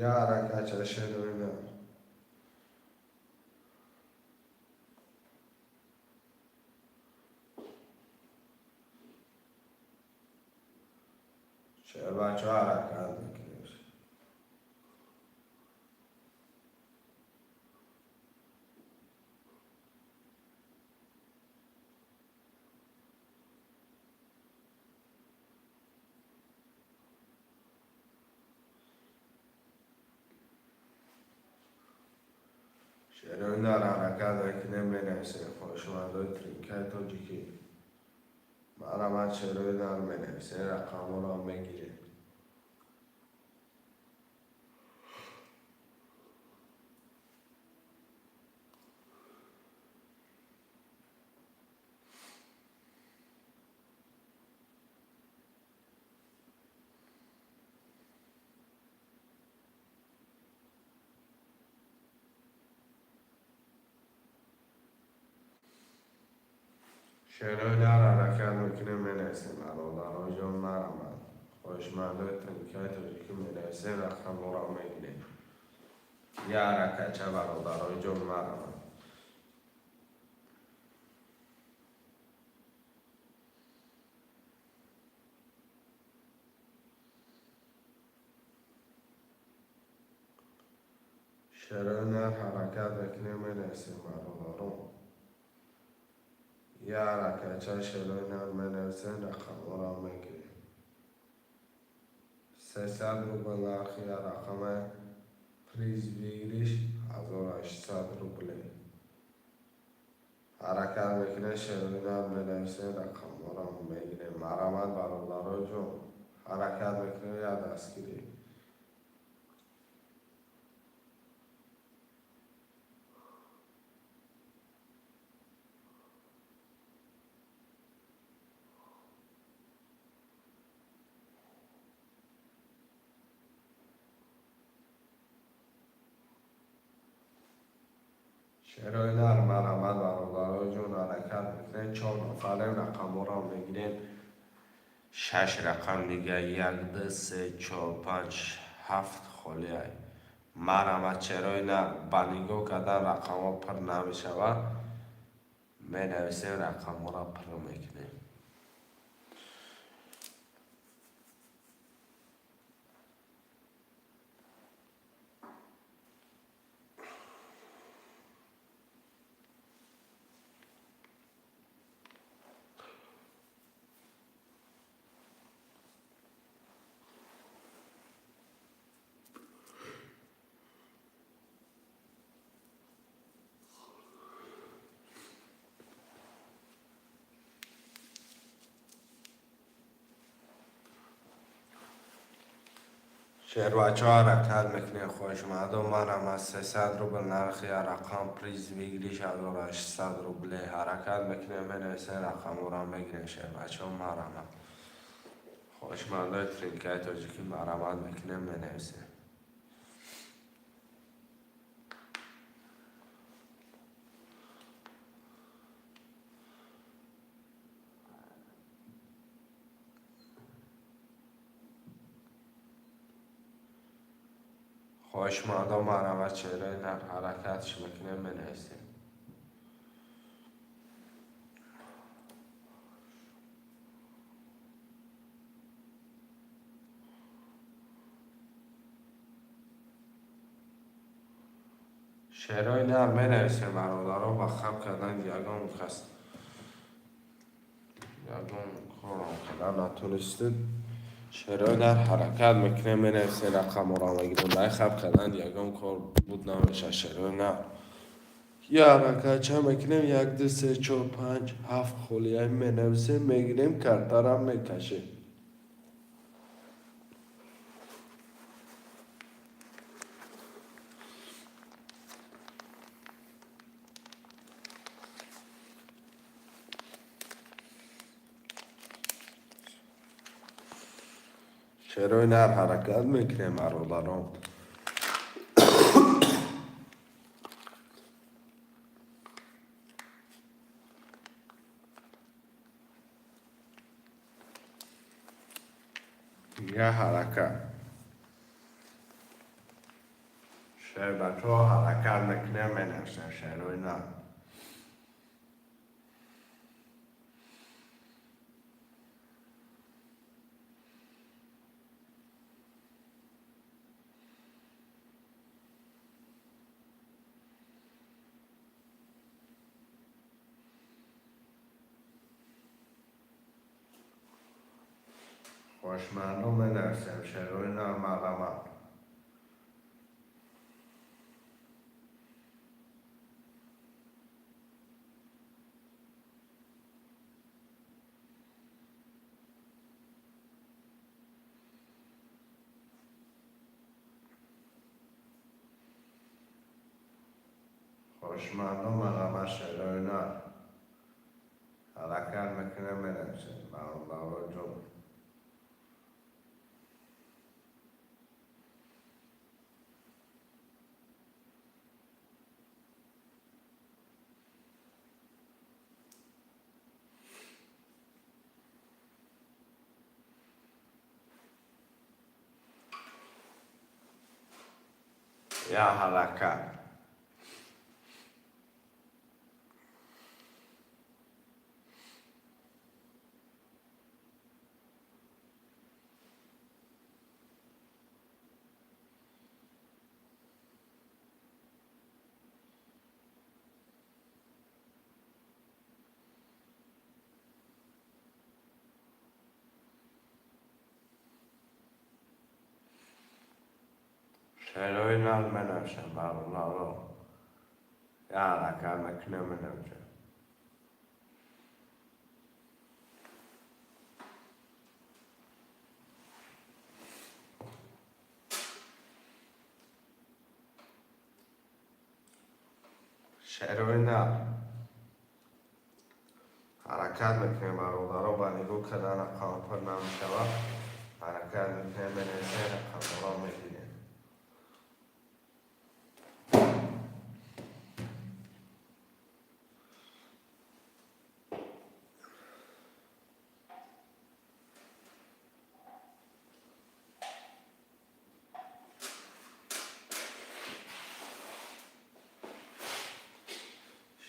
Як ҳаракатча, шерои нар. Шербачаҳо, ҳаракат мекунем. Шерои нар, ҳаракат мекунем, менависем. Хоҳишмандои тринкаи тоҷикӣ, марҳамат, шерои нар, менависем, рақамҳоро мегирем. Шерои нар, ҳаракат мекунем, менависем, бародарои ҷон, марҳамат. Хоҳишмандои тринкаи тоҷикӣ, менависем, рақамҳоро мегирем. Як ҳаракатча, бародарои ҷон, марҳамат. Шерои нар, ҳаракат мекунем, менависем, бародарон. Як ҳаракатча, шерои нар, менависем, рақамҳоро мегирем. 300 рубл нархи рақами, приз выигрыш 1800 рубле. Ҳаракат мекунем, шерои нар менависем, рақамҳоро мегирем. Марҳамат, бародаро ҷон, ҳаракат мекунем, як дастгирӣ. Шерои нар, марҳамат, бародаро ҷон, ҳаракат мекунем. Чор нафарем, рақамҳоро мегирем. Шаш рақам дига, як, ду, се, чор, панҷ, ҳафт холиай. Марҳамат, шерои нар, ба нигоҳ кардан рақамҳо пур намешавад. Менависем, рақамҳоро пур мекунем. Шербачаҳо, ҳаракат мекунем, хоҳишмандон, марҳамат, 300 рубл нархи рақам, приз выигрыш 1800 рубле. Ҳаракат мекунем, менависем, рақамҳоро мегирем. Шербачаҳо, марҳамат, хоҳишмандои тринкаи тоҷикӣ, марҳамат мекунем, менависем. Хоҳишмандон, марҳамат, шерои нар, ҳаракатш мекунем, менависем. Шерои нар менависем, бародаро, ба хаб кардан ягон кас ягон корам кардан натонистед. Шерои нар, ҳаракат мекунем, менависем, рақамҳоро мегирем. Баи хаб кардан ягон кор буд намешавад. Шерои нар, я ҳаракат ча мекунем, як, ду, се, чор, панҷ, ҳафт холия менависем, мегирем, картарам мекашем. Шерои нар, ҳаракат мекунем, бародарон. Я ҳаракат, шербачаҳо, ҳаракат мекунем, менависем, шерои нар. Хоҳишмандон, менависем, шерои нар, марҳамат. Хоҳишмандон, марҳамат, шерои нар, ҳаракат мекунем, менависем, бародаро ҷон. Я ҳаракат. Шерои нар менависем, бародаро. Я ҳаракат мекунем, менависем. Шерои нар ҳаракат мекунем, бародаро, ба нигоҳ кардан рақам пур намешавад. Ҳаракат мекунем, менависем, рақамҳоро мебинем.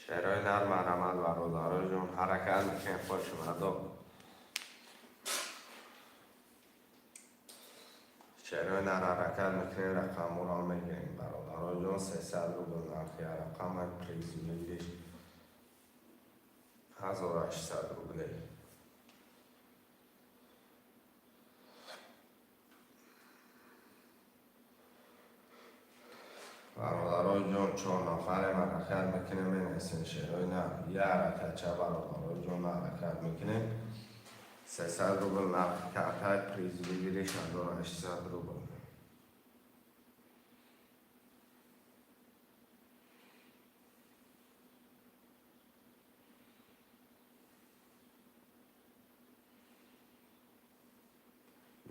Шерои нар, марҳамат, бародаро ҷон, ҳаракат мекунем, хушомадо. Шерои нар ҳаракат мекунем, рақамҳоро мегирем, бародаро ҷон. 300 рубл нархи рақама, приз выигрыш 1800 рублей. Бародаро ҷон, чор нафарем, ҳаракат мекунем, менависем шерои нар. Я ҳаракатча, бародаро ҷон, ҳаракат мекунем. 300 рубл нархи картай, приз выигрыш 1800 рубл.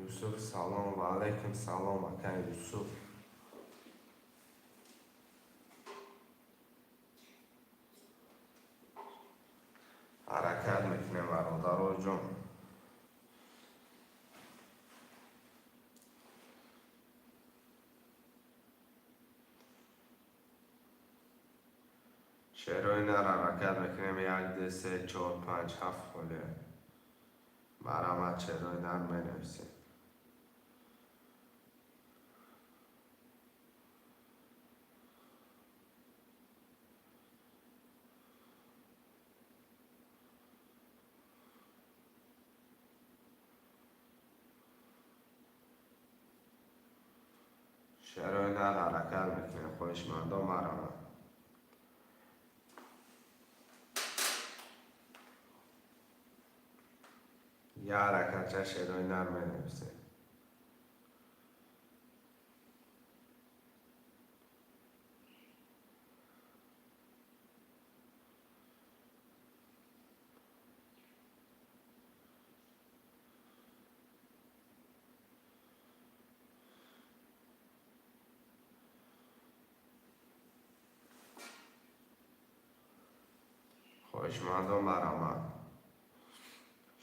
Юсуф, салом. Ва алайкум салом, ака Юсуф. Ҳаракат мекунем, бародаро ҷон. Шерои нар ҳаракат мекунем. Як, ду, се, чор, панҷ, ҳафт холия. Марҳамат, шерои нар менависем. Шерои нар ҳаракат мекунем, хоҳишмандо, марҳамат. Я ҳаракатча шерои нар менависем. Хоҳишмандо, марҳамат.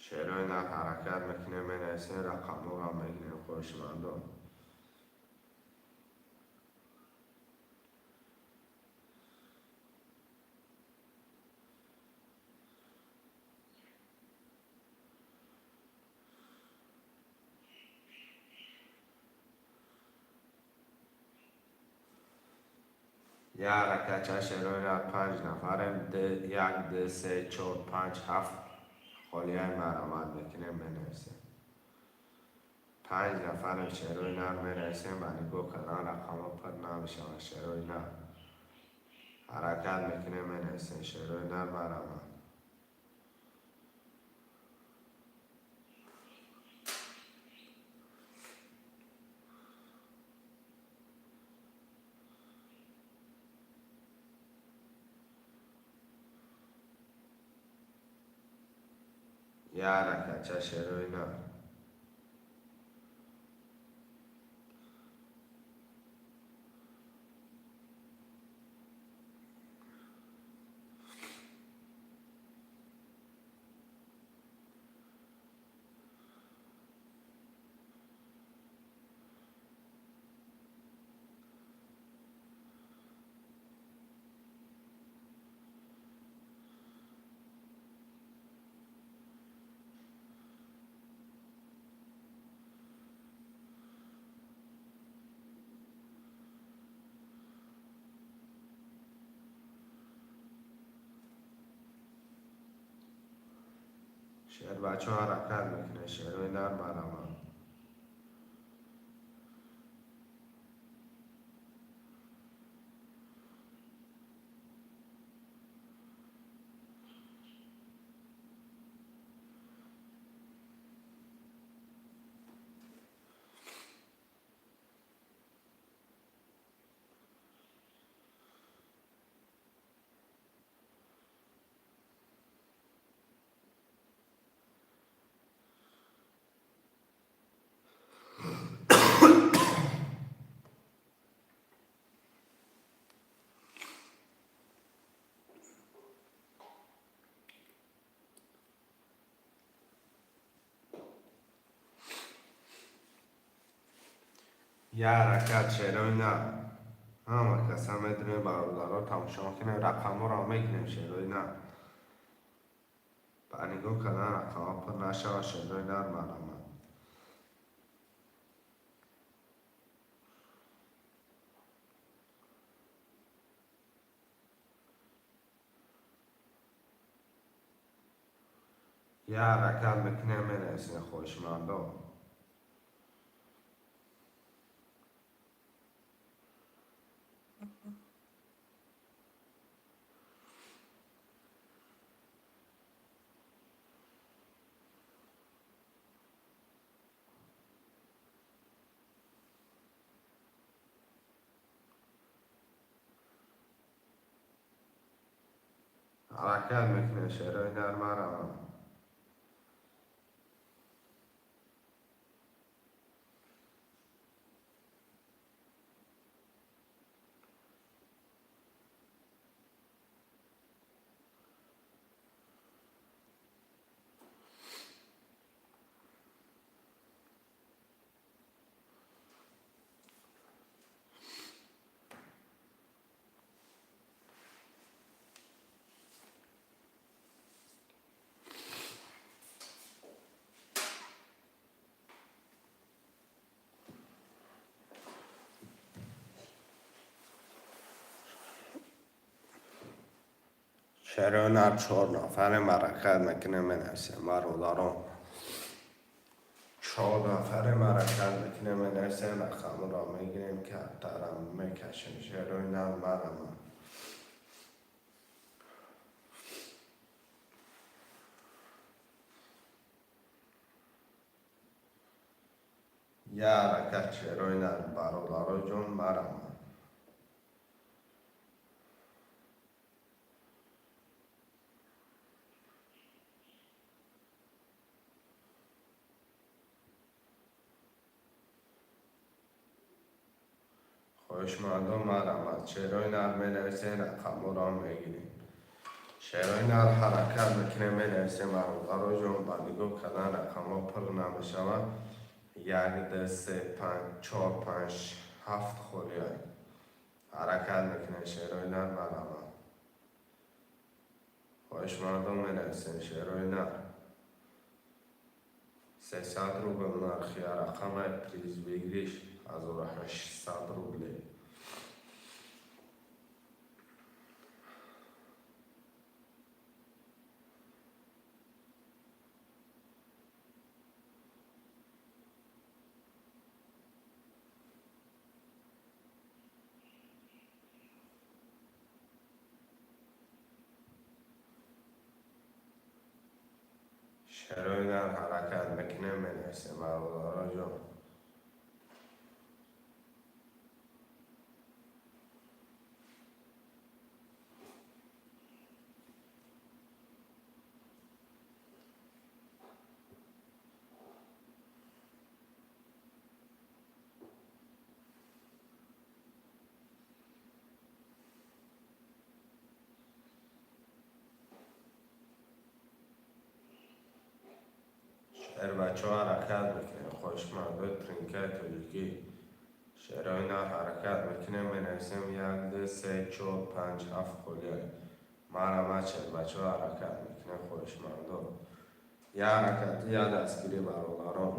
Шерои нар ҳаракат мекунем, менависем, рақамҳоро мегирем, хоҳишмандо. Я ҳаракатча шерои нар, панҷ нафарем. Як, ду, се, чор, панҷ, ҳафт холияи, марҳамат мекунем, менависем. Панҷ нафарем, шерои нар менависем. Ба нигоҳ кардан рақамҳо пур намешавад. Шерои нар ҳаракат мекунем, менависем, шерои нар, марҳамат. Я ҳаракатча шерои нар. Шербачо ҳаракат мекунад, шерои нар, марҳамат. Я ҳаракат, шерои нар. Ҳама каса медонем, бародаро, тамошо мекунем, рақамҳоро мегирем, шерои нар. Ба нигоҳ кардан рақамҳо пур нашавад, шерои нар марҳамат. Я ҳаракат мекунем, менависем, хоҳишмандо. Ҳаракат мекунем, шерои нар марҳамат. Шерои нар чор нафаре ҳаракат мекунем, менависем, бародарон. Чор нафаре ҳаракат мекунем, менависем, рақамҳоро мегирем, картарам мекашем. Шерои нар марҳамат. Я ҳаракат, шерои нар, бародаро ҷон, марҳамат. Хоҳишмандон, марҳамат. Шерои нар менависем, рақамҳоро мегирем. Шерои нар ҳаракат мекунем, менависем, бародаро ҷон, ба нигоҳ кардан рақамҳо пур намешавад. Як, ду, се, панҷ, чор, панҷ, ҳафт холиа. Ҳаракат мекунем, шерои нар марҳамат. Хоҳишмандон, менависем, шерои нар. 300 рубл нархи рақамай, приз выигрыш 1800 рублей. Шерои нар ҳаракат мекунем, менависем, бародаро ҷон. Шербачаҳо ҳаракат мекунем, хоҳишмандои тринкаи тоҷикӣ. Шерои нар ҳаракат мекунем, менависем, як, ду, се, чор, панҷ, ҳафт холиа. Марҳамат, шербачаҳо ҳаракат мекунем, хоҳишмандо. Я ҳаракат, я дастгирӣ, бародарон.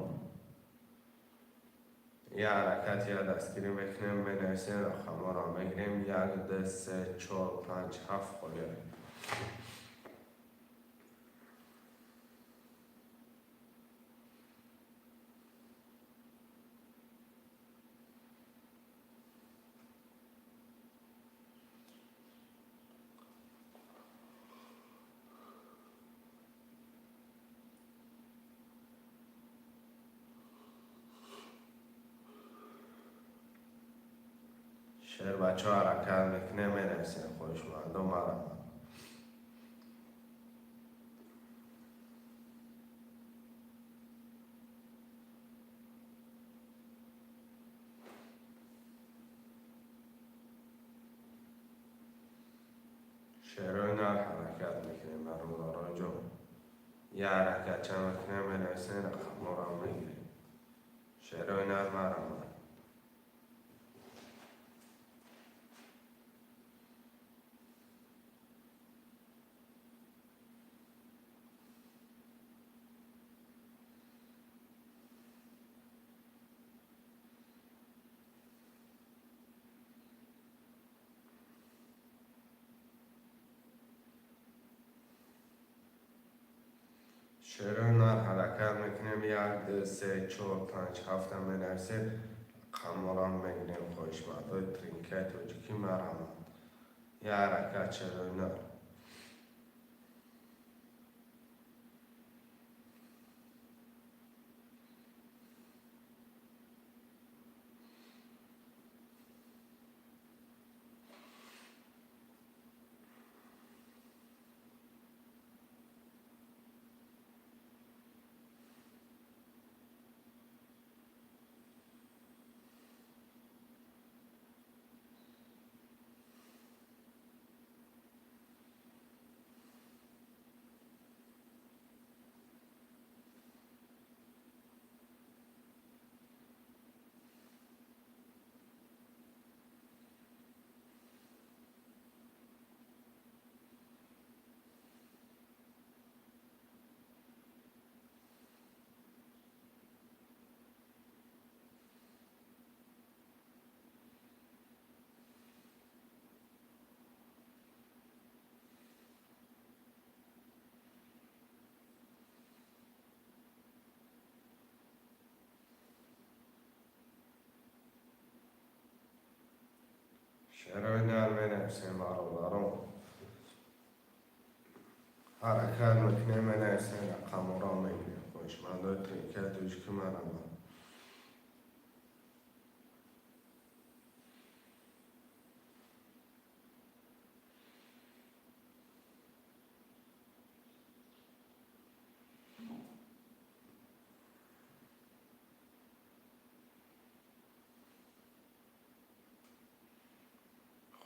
Я ҳаракат, я дастгирӣ мекунем, менависем, рақамҳоро мегирем. Як, ду, се, чор, панҷ, ҳафт холиа. Шербачаҳо ҳаракат мекунем, менависем, хоҳишмандон, марҳамат. Шерои нар ҳаракат мекунем, бародарон ҷон. Я ҳаракатча мекунем, менависем, рақамҳоро мегирем. Шерои нар марҳамат. Шерои нар ҳаракат мекунем. Як, ду, се, чор, панҷ, ҳафта менависем. Рақамҳоро мегирем. Хоҳишмандои тринкаи тоҷикӣ, марҳамат. Як ҳаракат, шерои нар. Шерои нар менависем, бародарон. Ҳаракат мекунем, менависем, рақамҳоро мегирем. Хоҳишмандои тринкаи тоҷикӣ, марҳамат.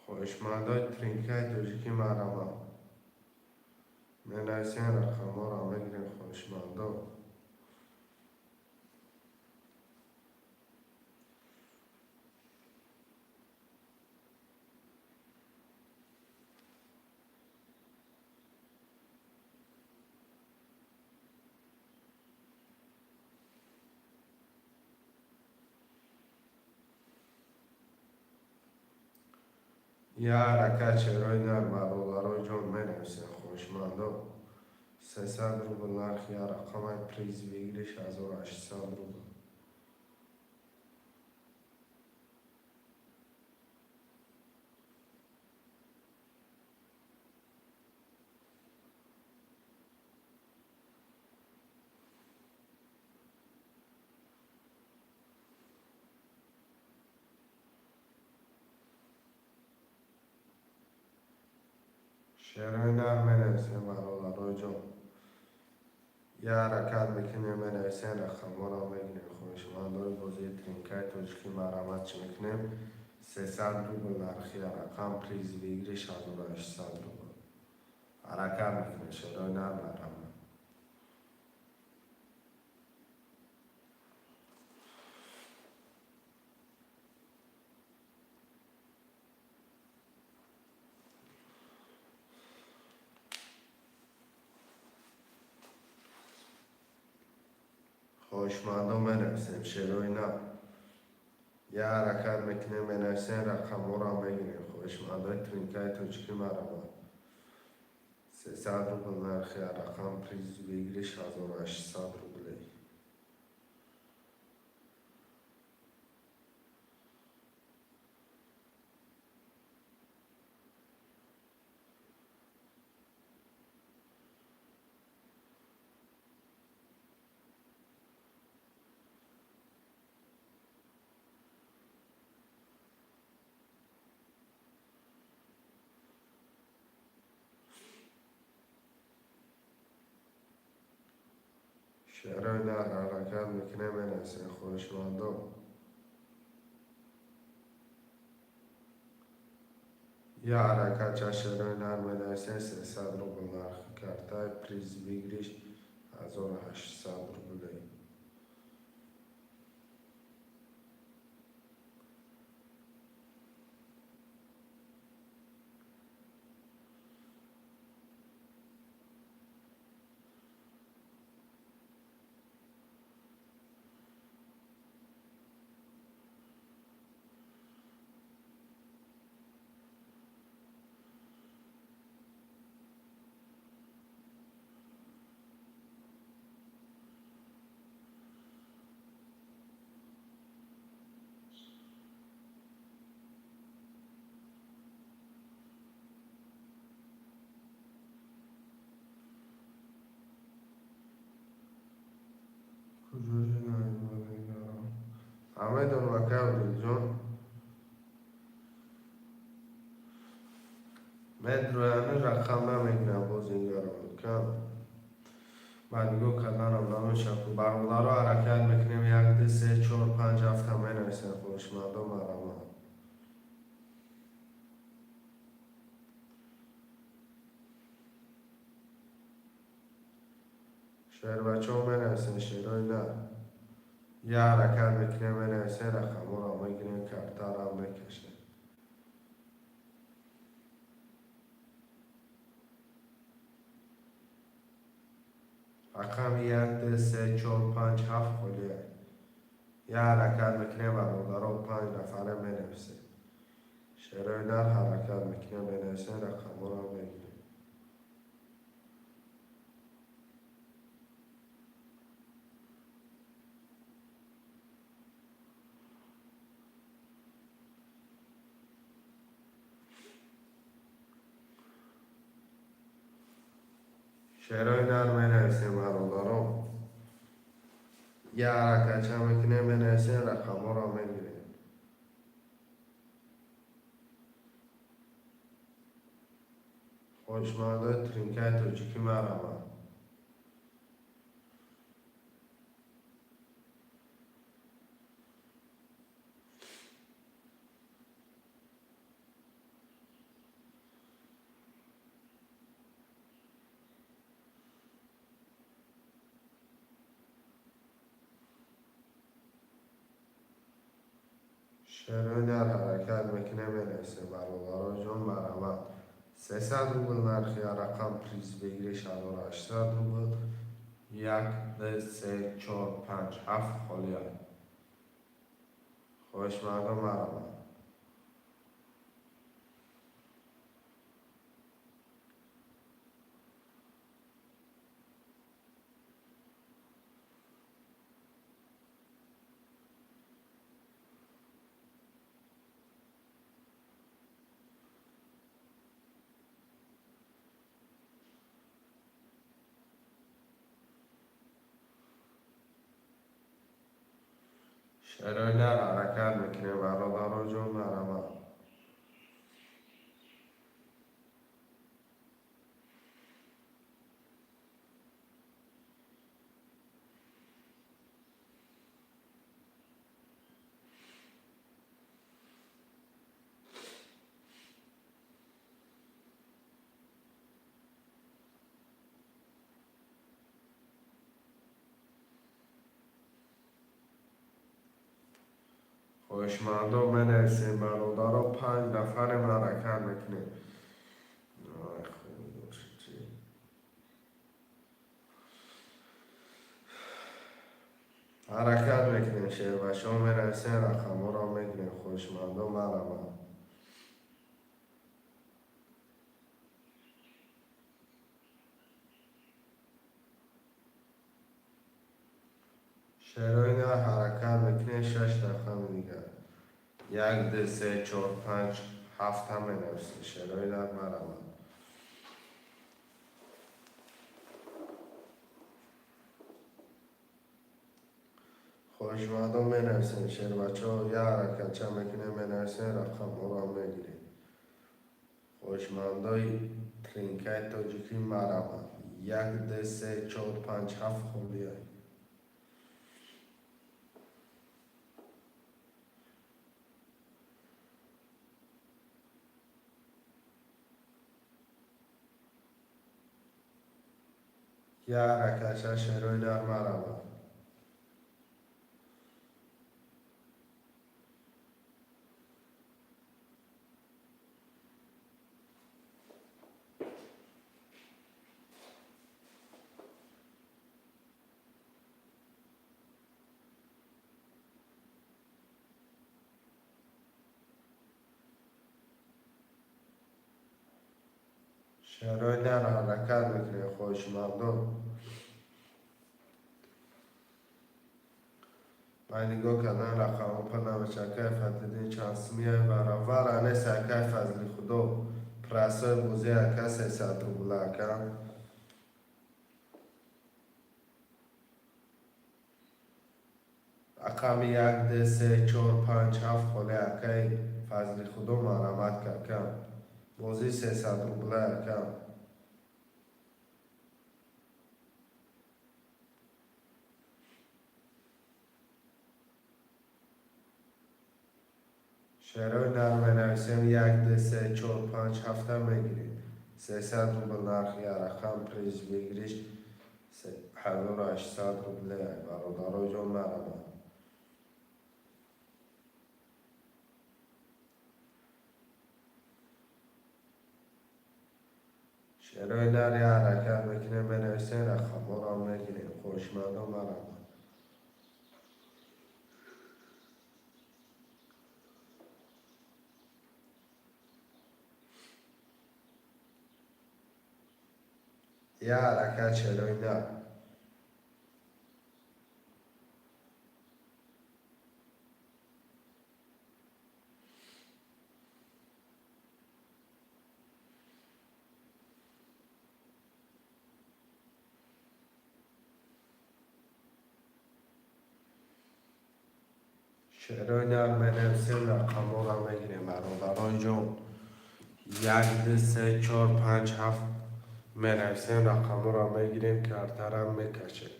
Хоҳишмандои тринкаи тоҷикӣ, марҳамат. Менависем, рақамҳоро мегирем, хоҳишмандо. Як ҳаракат, шерои нар, бародарои ҷон, менависем, хоҳишмандо. 300 рубл нархи як рақамай, приз выигрыш 1800 рубл. Шерои нар менависем, бародарои ҷон. Як ҳаракат мекунем, менависем, рақамҳоро мегирем. Хоҳишмандои бозии тринкаи тоҷикӣ, марҳамат. Чӣ мекунем? 300 рубл нархи як рақам, приз выигрыш 1800 рубл. Ҳаракат мекунем, шерои нар, марҳамат. Хоҳишмандо, менависем, шерои нар. Як ҳаракат мекунем, менависем, рақамҳоро мегирем. Хоҳишмандои тринкаи тоҷикӣ, марҳамат. 300 рубл нархи як рақам, приз выигрыш 1800 рублей. Шерои нар ҳаракат мекунем, менависем, хоҳишмандо. Як ҳаракат ча, шерои нар, менависем. 300 рубл нархи картай, приз выигрыш 1800 рублей. Куҷо шудаи бозигарон? Намедонам, ака Одилҷон. Медрояну рақам намегирам бозигарон. Кам. Ба нигоҳ карданам намешавад. Бародаро, ҳаракат мекунем, як, ду, се, чор, панҷ, ҳафта менависем, хоҳишмандо, марҳамат. Шербачаҳо, менависем, шерои нар. Я ҳаракат мекунем, менависем, рақамҳоро мегирем, картаро мекашем. Рақами як, ду, се, чор, панҷ, ҳафт холия. Я ҳаракат мекунем, бародаро, панҷ нафаре менависем. Шерои нар, ҳаракат мекунем, менависем, рақамҳоро мегирем. Шерои нар, менависем, бародаро. Я ҳаракатча мекунем, менависем, рақамҳоро мегирем. Хоҳишмандои тринкаи тоҷикӣ, марҳамат. Шерои нар, ҳаракат мекунем, менависем, бародаро ҷон, марҳамат. 300 рубл нархи рақам, приз выигрыш 1800 рубл. Як, ду, се, чор, панҷ, ҳафт холия. Хоҳишмандо, марҳамат. Шерои нар, ҳаракат мекунем, бародаро ҷон, марҳамат. Хоҳишмандо, менависем, бародаро, панҷ нафарем, ҳаракат мекунем. Ой, худо, чӣ? Ҳаракат мекунем, шербачаҳо, менависем, рақамҳоро мегирем, хоҳишмандо, марҳамат. Шерои нар, ҳаракат мекунем, шаш рақами дигар. Як, ду, се, чор, панҷ, ҳафта менависем. Шерои нар, марҳамат. Хоҳишмандо, менависем, шербачаҳо, як ҳаракатча мекунем, менависем, рақамҳоро мегирем. Хоҳишмандои тринкаи тоҷикӣ, марҳамат. Як, ду, се, чор, панҷ, ҳафт холия. Як ҳаракатча, шерои нар, марҳамат. Шерои нар, ҳаракат мекунем, хоҳишмандо. Ба нигоҳ кардан рақамҳо пур намешавад. Акай Фатҳиддин, чанд сумияй вара нест, акай Фазли Худо. Прасои бозӣ, ака, 300 рубла, ака. Рақами як, ду, се, чор, панҷ, ҳафт холе, акаи Фазли Худо, марҳамат, какам. Бозӣ 300 рубла, акам. Шерои нар менависем, як, ду, се, чор, панҷ, ҳафта мегирем. 300 рубл нархи рақам, приз выигрыш 1800 рубле. Бародарои ҷон, марҳамат. Шерои нар я ҳаракат мекунем, менависем, рақамҳоро мегирем. Хоҳишмандон, марҳамат. Я ҳаракат, шерои нар. Шерои нар менависем, рақамҳоро мегирем, бародарои ҷон. Як, ду, се, чор, панҷ, ҳафт менависем, рақамҳоро мегирем, картарам мекашем.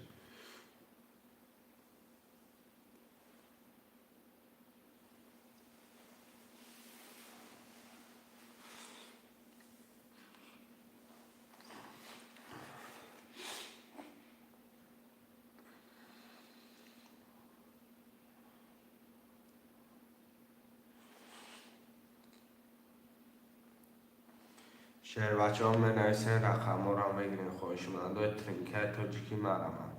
Шербачаҳо, менависем, рақамҳоро мегирем. Хоҳишмандои тринкаи тоҷикӣ, марҳамат.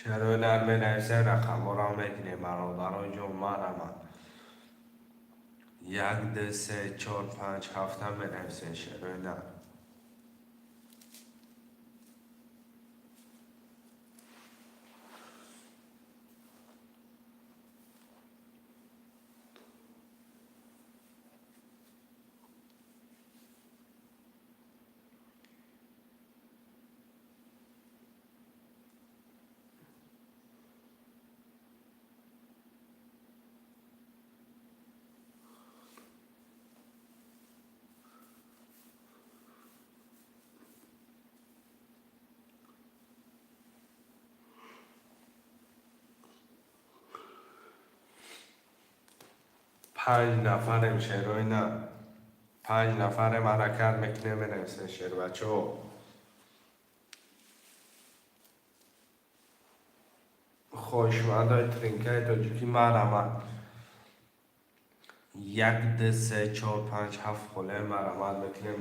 Шерои нар менависем, рақамҳоро мегирем, бародарои ҷон, марҳамат. Як, ду, се, чор, панҷ, ҳафта менависем, шерои нар. Панҷ нафарем, шерои нар. Панҷ нафарем, ҳаракат мекунем, менависем, шербачаҳо. Хоҳишмандои тринкаи тоҷикӣ, марҳамат. Як, ду, се, чор, панҷ, ҳафт холе, марҳамат мекунем,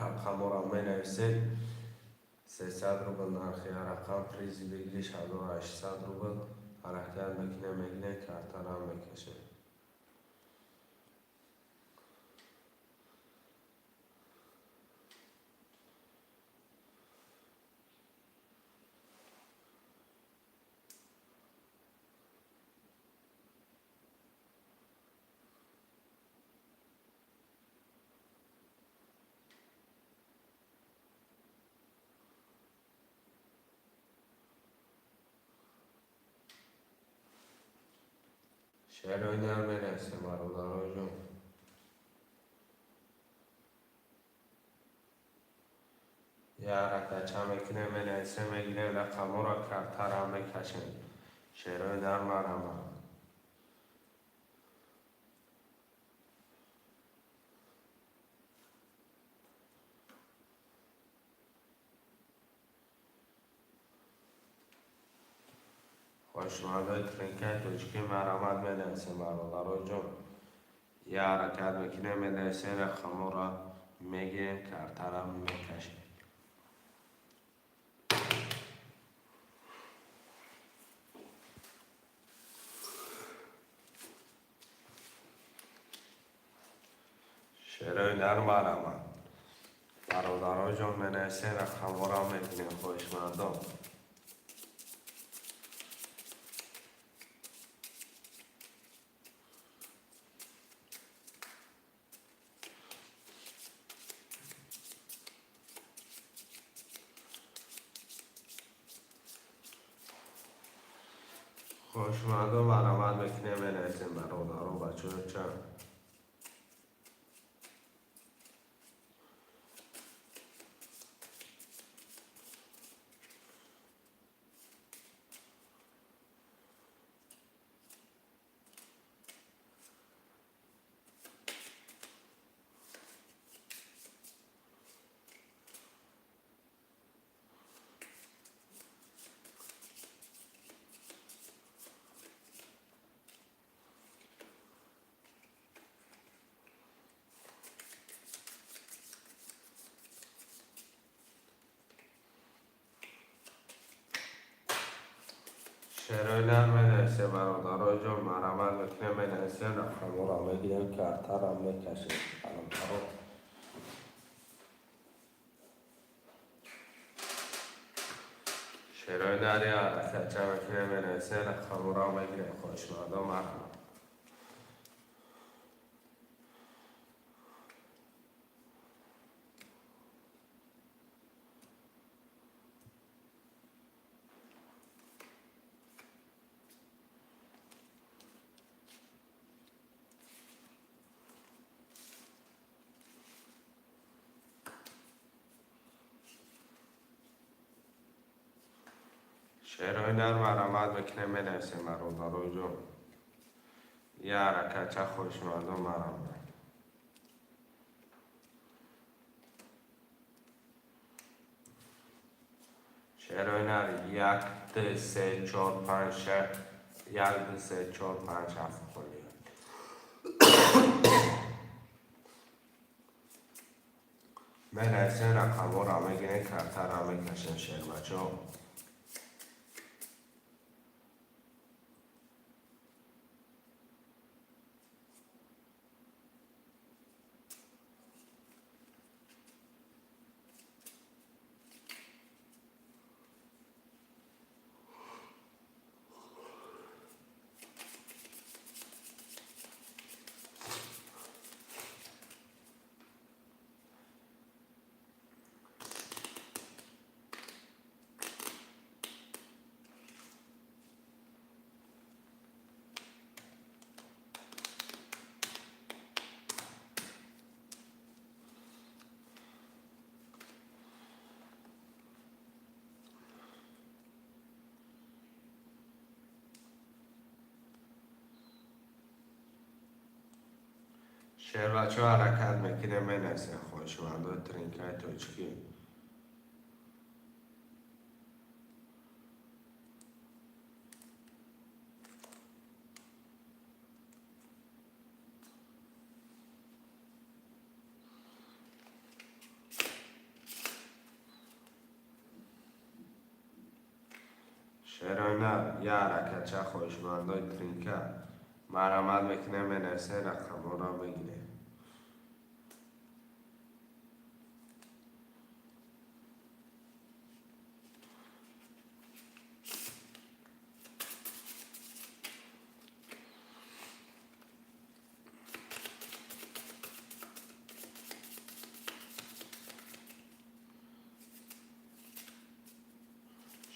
рақамҳоро менависед. 300 рубл нархи рақам, призи выигрыш 1800 рубл. Ҳаракат мекунем, мегирем, картарам мекашем. Шерои нар менависем, бародарои ҷон. Я ҳаракатча мекунем, менависем, мегирем рақамҳоро, картарам мекашем. Шерои нар, марҳамат. Хоҳишмандои тринкаи тоҷикӣ, марҳамат, менависем, бародарои ҷон. Я ҳаракат мекунем, менависем, рақамҳоро мегирем, картарам мекашем. Шерои нар марҳамат. Бародароҷон, менависен, рақамҳоро мебинем, хоҳишмандон. Хоҳишмандон, марҳамат мекунем, менависем, бародаро, бачаҳо чанд. Шерои нар менависем, бародароҷон, марҳамат мекунем, менависем, рақамҳоро мегирем, картаро мекашем, бародаро. Шерои нари ҳаракатча мекунем, менависем, рақамҳоро мегирем, хоҳишмандон, марҳамат. Шерои нар марҳамат мекунем, менависем, бародароҷон. Я ҳаракатча, хоҳишмандон, марҳамат. Шерои нар як, ду, се, чор, панҷ, шаш, як, ду, се, чор, панҷ, ҳафт холӣ. Менависем, рақамҳоро мегирем, картаро мекашем, шербачаҳо. Шербачаҳо, ҳаракат мекунем, менависем, хоҳишмандои тринкаи тоҷикӣ. Шерои нар я ҳаракатча, хоҳишмандои тринка, марҳамат мекунем, менависем, рақамҳоро мегирем.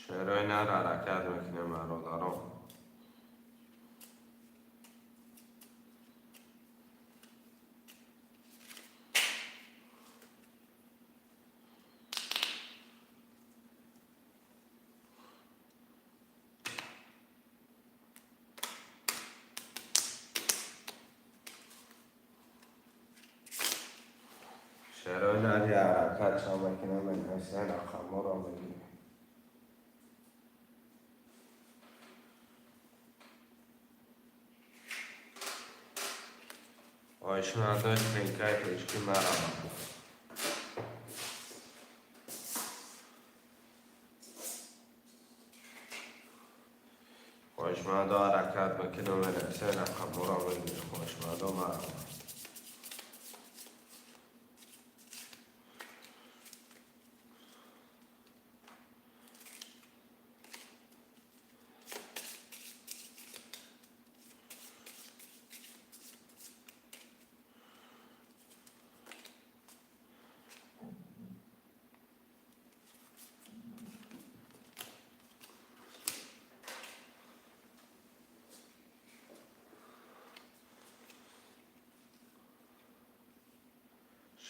Шерои нар ҳаракат мекунем, бародарон. Шерои нари ҳаракат мекунем, менависем, рақамҳоро мегирем. Хоҳишмандои тринкаи тоҷикӣ, марҳамат. Хоҳишмандо, ҳаракат мекунем, менависем, рақамҳоро мегирем. Хоҳишмандо, марҳамат.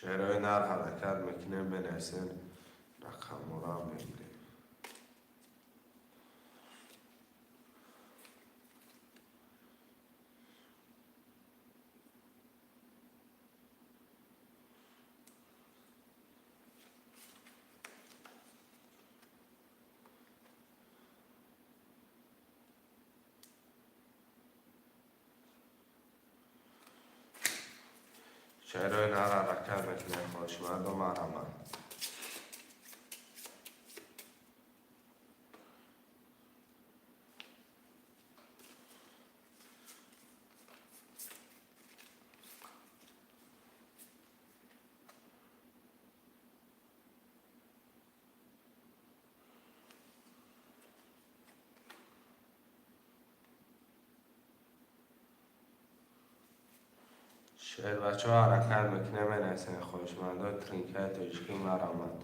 Шерои нар ҳаракат мекунем, менависем, рақамҳоро мегирем. Шерои нар ҳаракат мекунем, хоҳишманду марҳамат. Шербачаҳо ҳаракат мекунем, менависем, хоҳишмандои тринкаи тоҷикӣ марҳамат.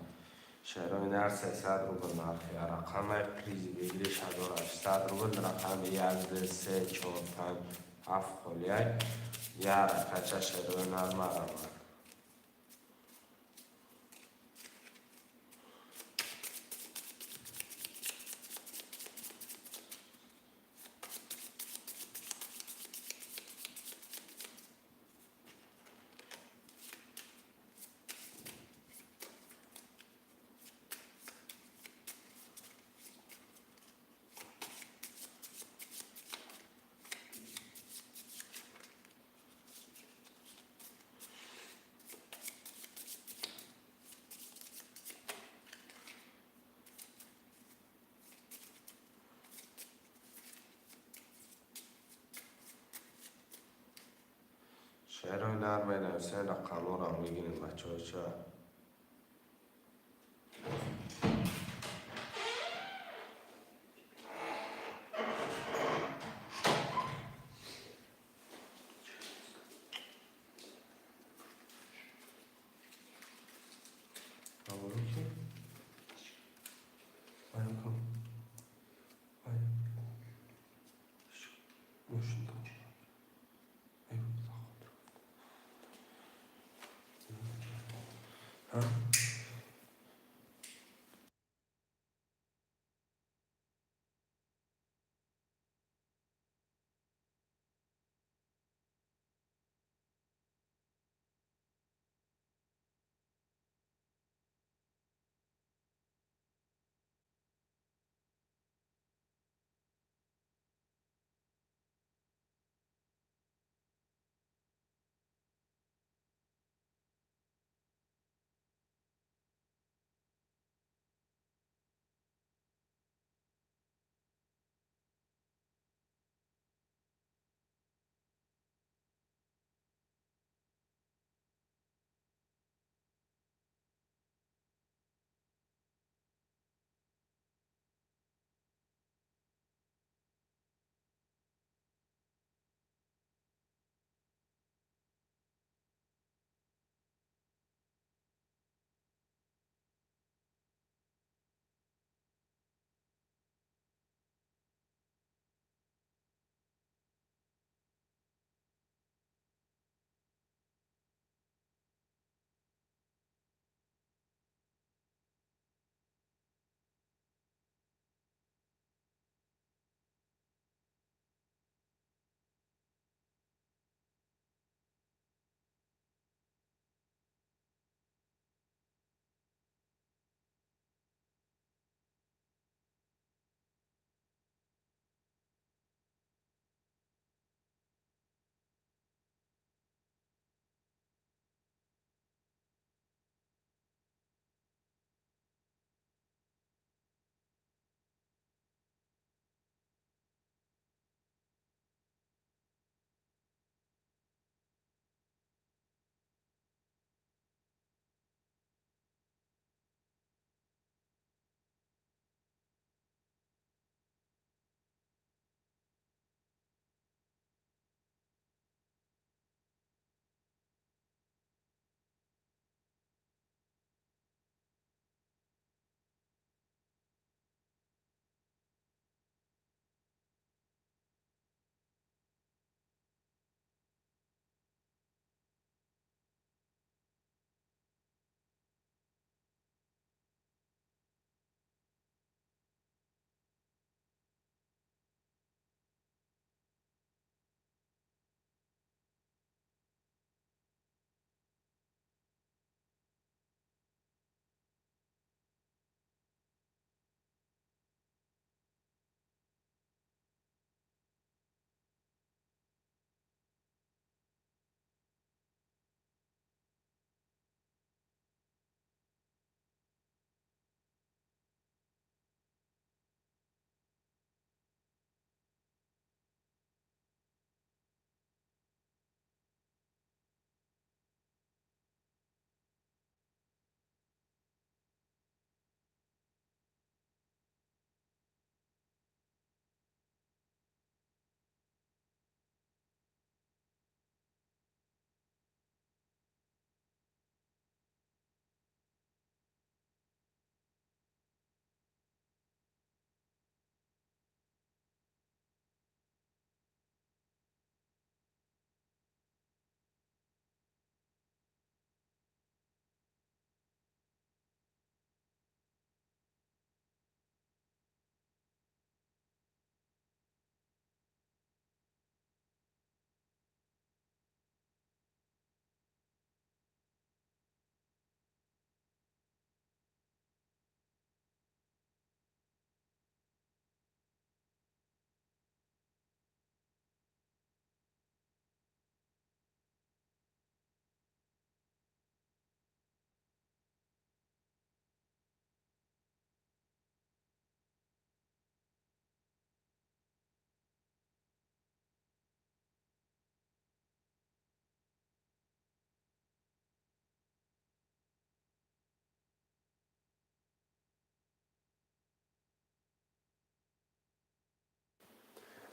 Шерои нар 300 рубл нархи рақами призи выигрыш 1800 рубл, рақами 1, 2, 3, 4, 5, 7 холияй. Я ҳаракатча шерои нар марҳамат. Шерои нар менависем, рақамҳоро мегирем, бачаҳо ча.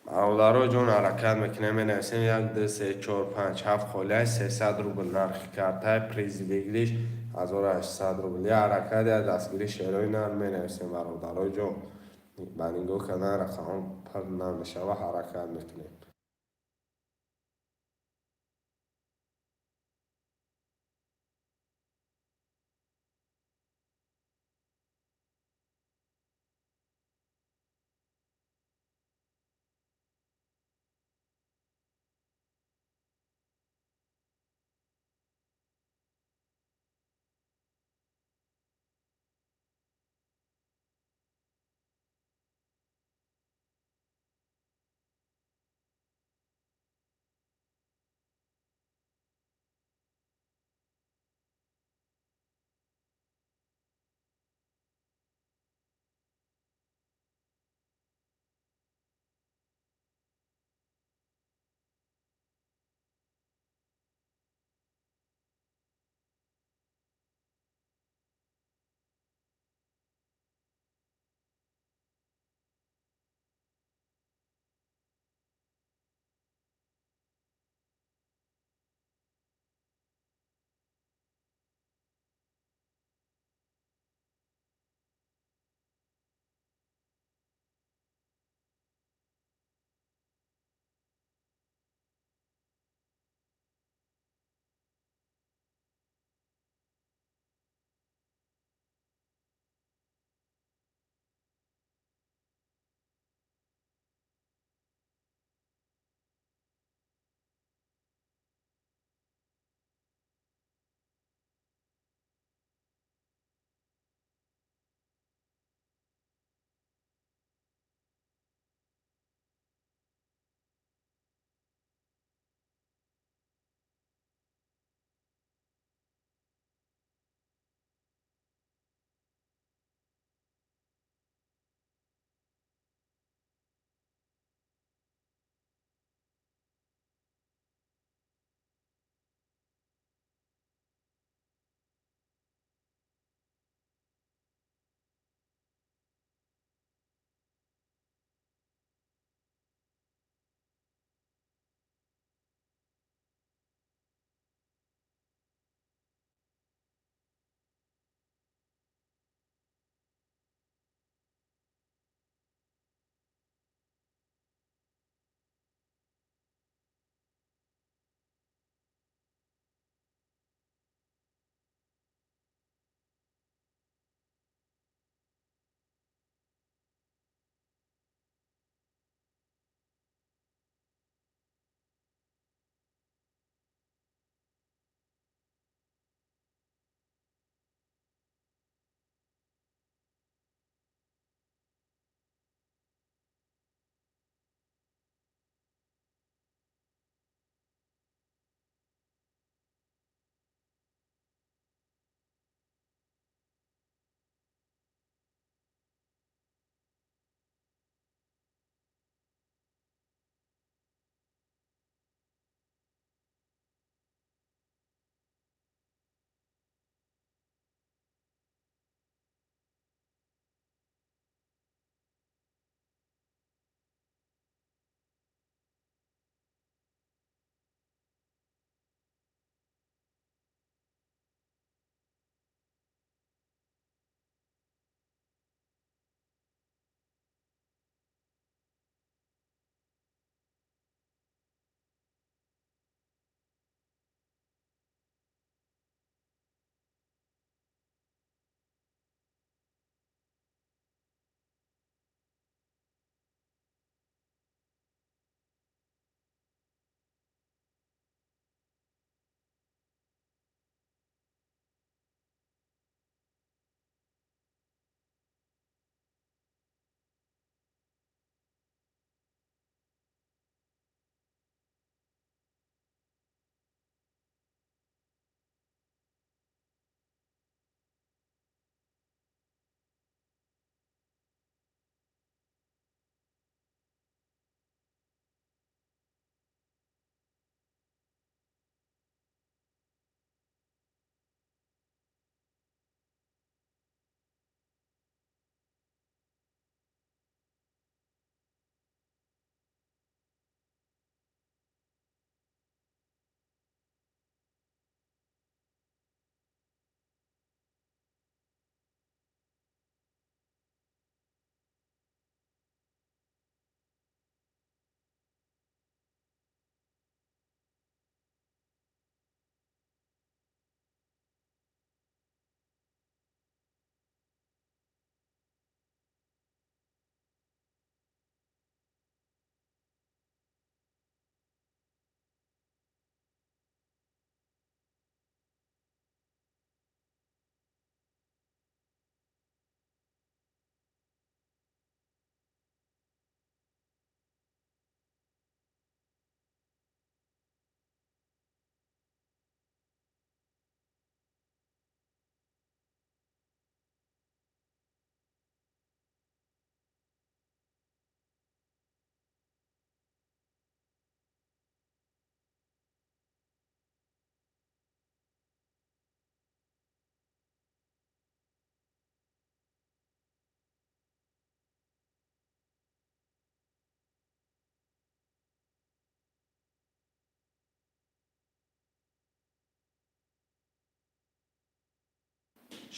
Бародаро ҷон, ҳаракат мекунем, менависем: як, ду, се, чор, панҷ, ҳафт холиай, 300 рубл нархи картай, призи выигрыш 1800 рубл. Я ҳаракат, я дастгири шерои нар менависем. Бародаро ҷон, ба нигоҳ кардан рақамҳо пар намешава, ҳаракат мекунем.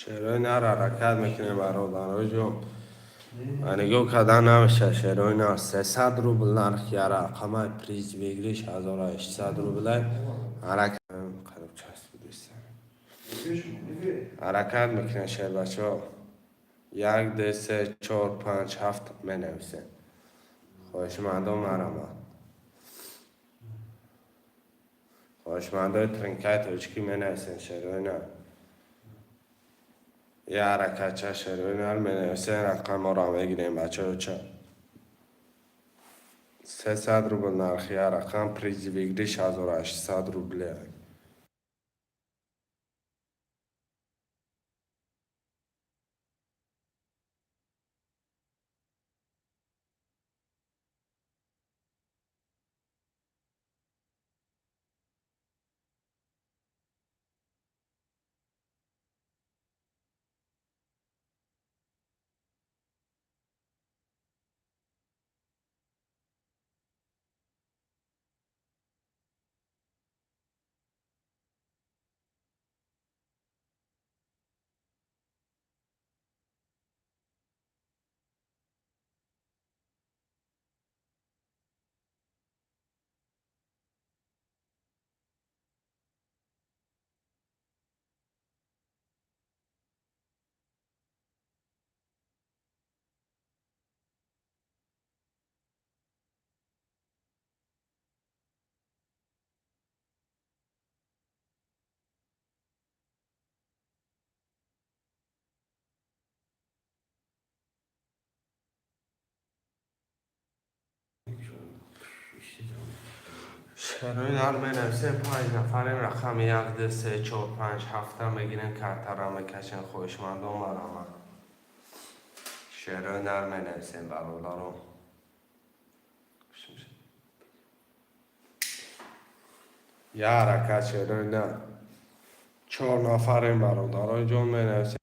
Шерои нар ҳаракат мекунем, бародарои ҷон. Нигоҳ кардан намеша, шерои нар 300 рубл нарх я рақамай, приз выигрыш 1800 рублай. Ҳаракат қариб часпидиста. Ҳаракат мекунем, шербачаҳо. Як, ду, се, чор, панҷ, ҳафт менависем. Хоҳишмандон, марҳамат. Хоҳишмандои тринкаи тоҷикӣ менависем, шерои нар. Я ҳаракатча, шерои нар менависем, рақамҳоро мегирем, бачаҳо ча. 300 рубл нархи я рақам, приз выигрыш 1800 рубле. Шерои нар менависем, панҷ нафарем, рақами як, ду, се, чор, панҷ, ҳафта мегирем, картара мекашем, хоҳишмандон, марҳамат. Шерои нар менависем, бародарон. Я ҳаракат, шерои нар. Чор нафарем, бародарон ҷон, менависем.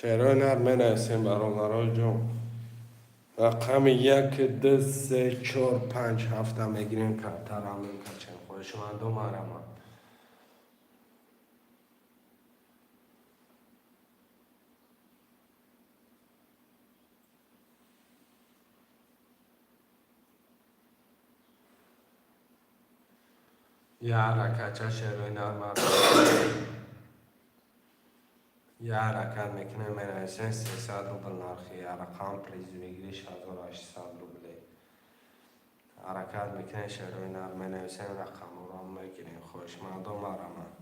Шерои нар менависем, бародарои ҷон. Рақами як, ду, се, чор, панҷ, ҳафта мегирем, картара мекачем. Хоҳишмандо, марҳамат. Я ҳаракатча, шерои нар, я ҳаракат мекунем, менависем 300 рубл нархи рақам, приз выигрыш 1800 рублей. Ҳаракат мекунем, шерои нар менависем, рақамҳоро мегирем. Хоҳишмандо, марҳамат.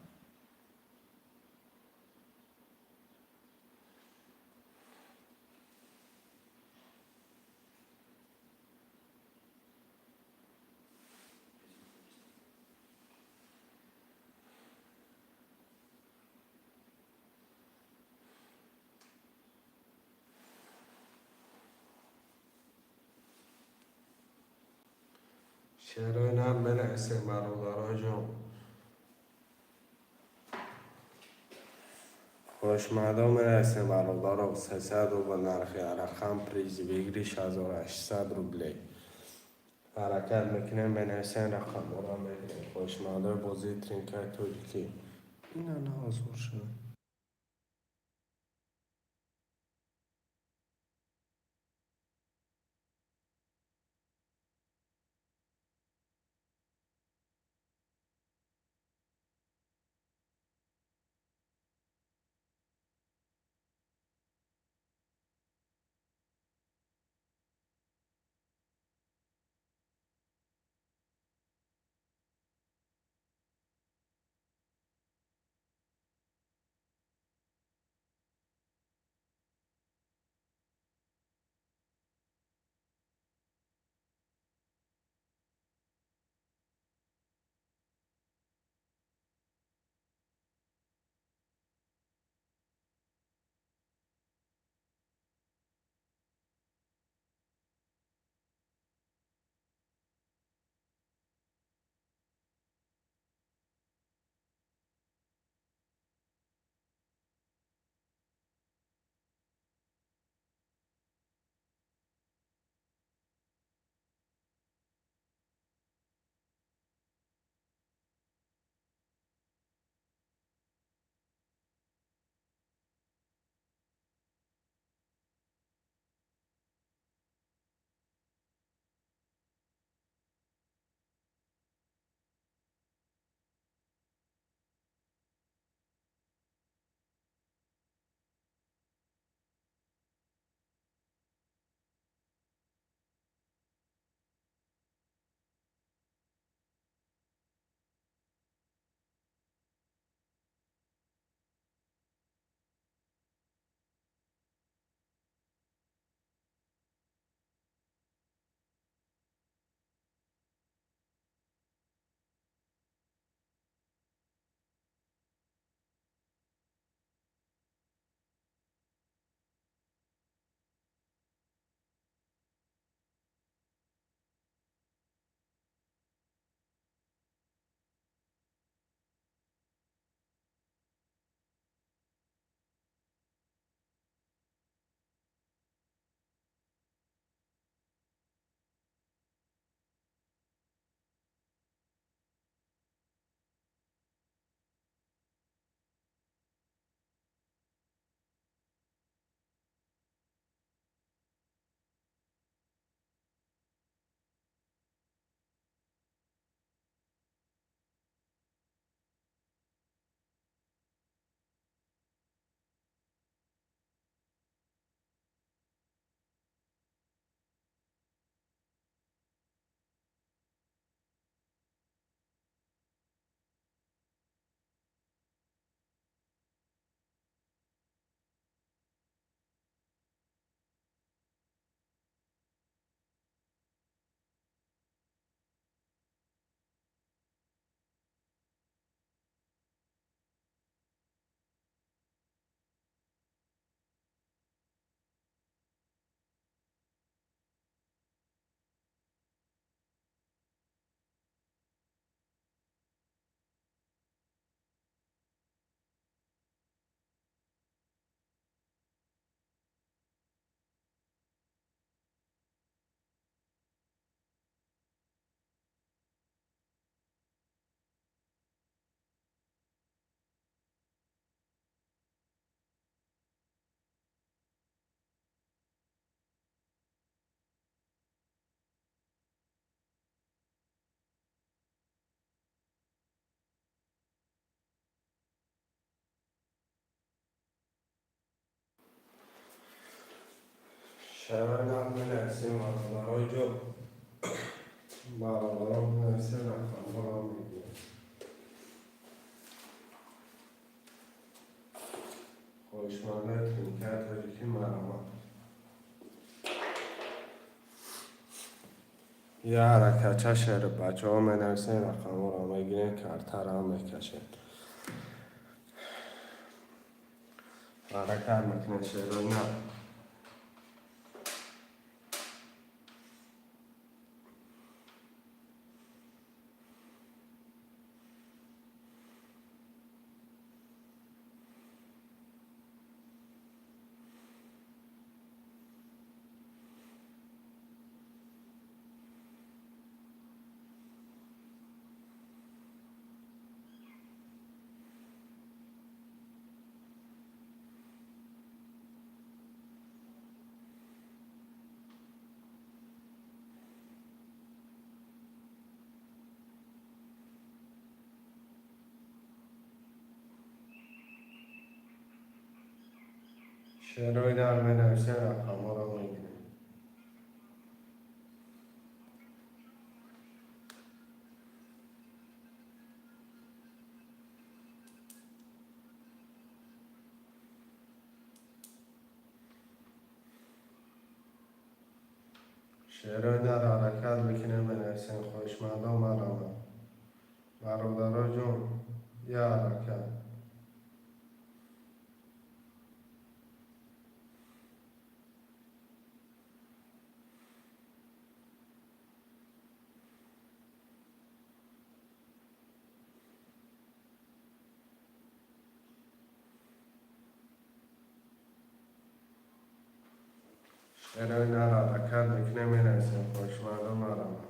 Шерои нар менависем, бародарои ҷон. Хоҳишмандо, менависем, бародаро, 300 рубл нархи рақам, приз выигрыш 1800 рублей. Ҳаракат мекунем, менависем, рақамҳоро мегирем. Хоҳишмандои бозии тринкаи тоҷикӣ. Ина наозор шуд. Шерой нар менависем, бародарои ҷон. Бародарон менависем, рақамҳоро мегирем. Хоҳишмандаи тринкаи тоҷикӣ, марҳамат. Я ҳаракатча шери, бачаҳо, менависем, рақамҳоро мегирем, картаро мекашем. Ҳаракат мекунем, шерои нар. Шерои нар менависем, рақамҳоро мегирем. Шерои нар ҳаракат мекунем, менависем, хоҳишмандон, марҳамат. Бародаро ҷон, я ҳаракат. Шерои нар ҳаракат мекунем, менависем, хоҳишмандон, марҳамат.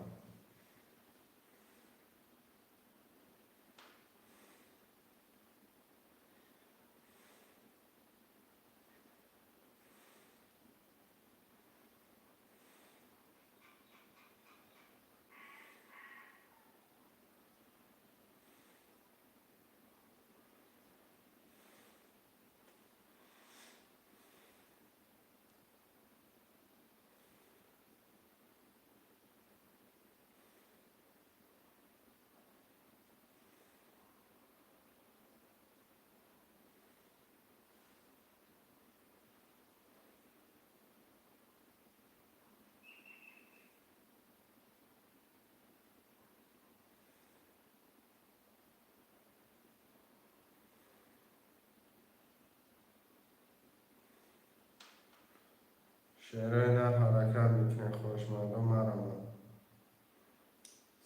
Шерои нар ҳаракат мекунем, хоҳишмандон, марҳамат.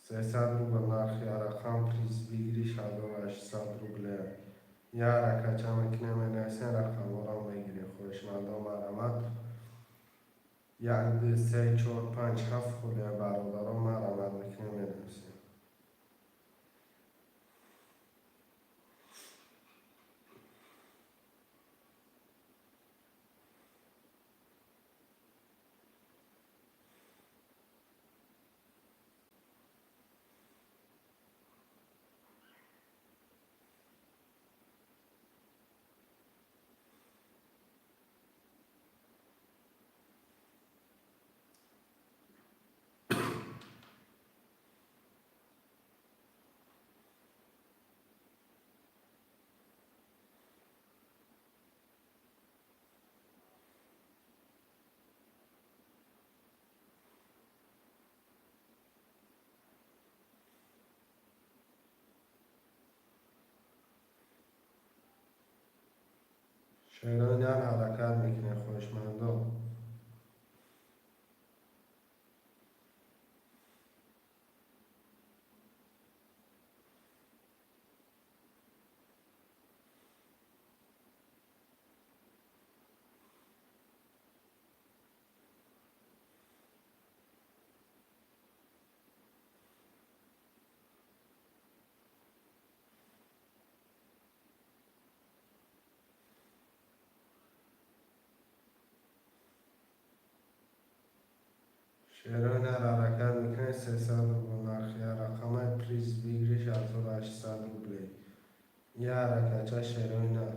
300 рубл нархи рақам, приз выигрыш 1800 рубле. Я ҳаракатча мекунем, менависем, рақамҳоро мегирем. Хоҳишмандон, марҳамат. Як, ду, се, чор, панҷ, ҳафт хулия, бародарон, марҳамат мекунем, менависем. Шерои нар ҳаракат мекунем, хоҳишмандон. Шерои нар ҳаракат мекунем, 300 рубл нархи рақамаи, приз выигрыш 1800 рублей. Я ҳаракатча, шерои нар.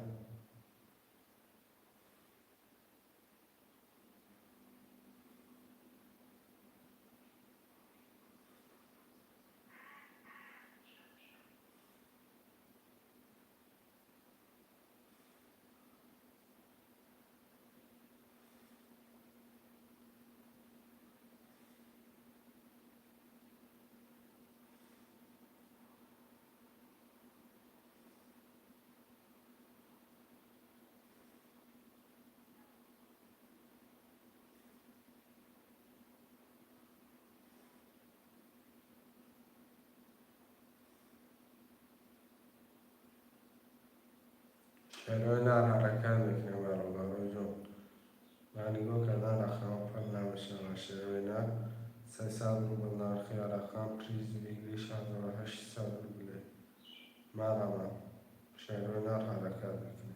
Шерои нар ҳаракат мекунем, бародароҷон. Ба нигоҳ кардан рақамҳо пур намешавад. Шерои нар 300 рубл нархи рақам, приз выигрыш 1800 рубле. Марҳамат, шерои нар ҳаракат мекунем.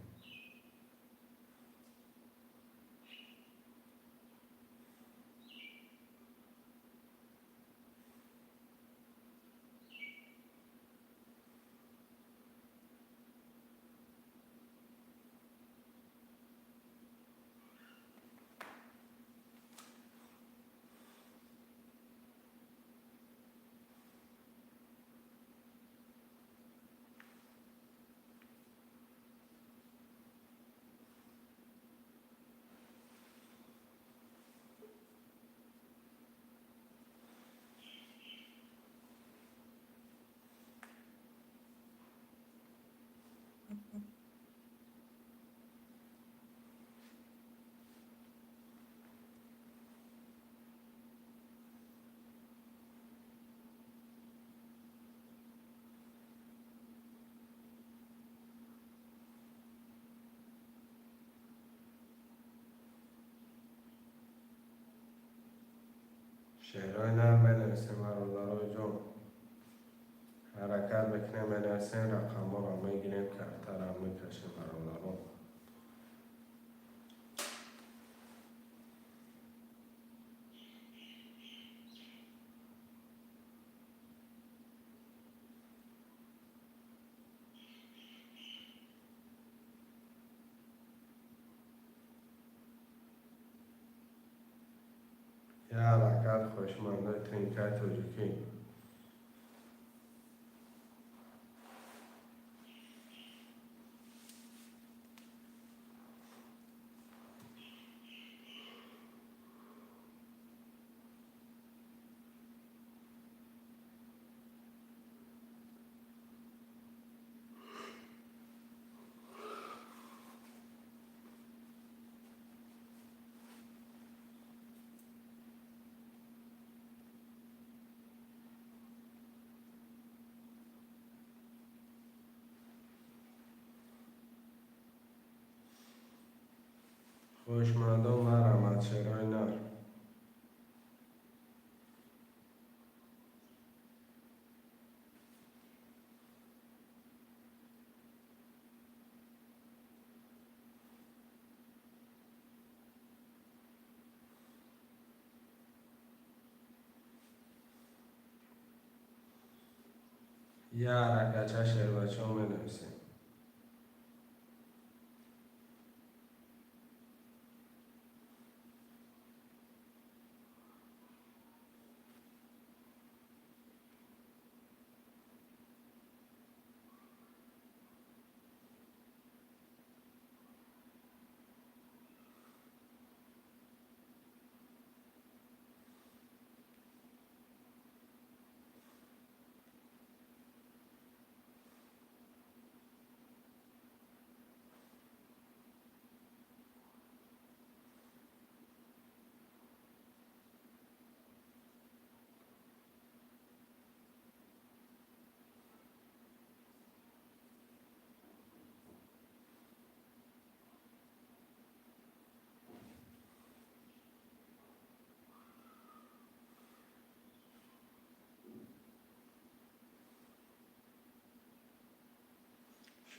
Шерои нар менависем, бародароҷон. Ҳаракат мекунем, менависем, рақамҳоро мегирем, картаро мекашем, бародарон. Я ҳаракат, хоҳишмандои тринкаи тоҷикӣ. Хоҳишмандон, марҳамат, шерои нар. Я ҳаракатча, шербачаҳо, менависем.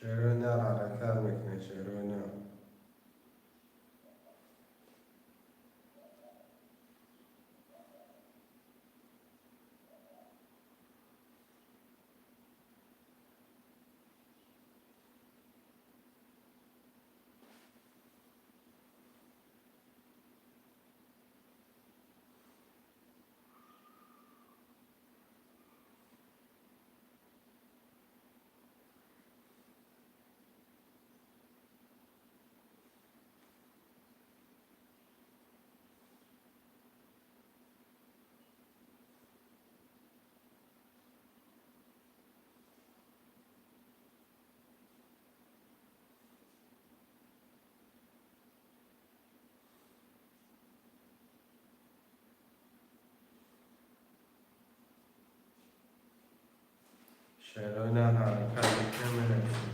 Шерои нар ҳаракат мекунем, шерои нар. Шерои нар ҳаракат мекунем, менависем.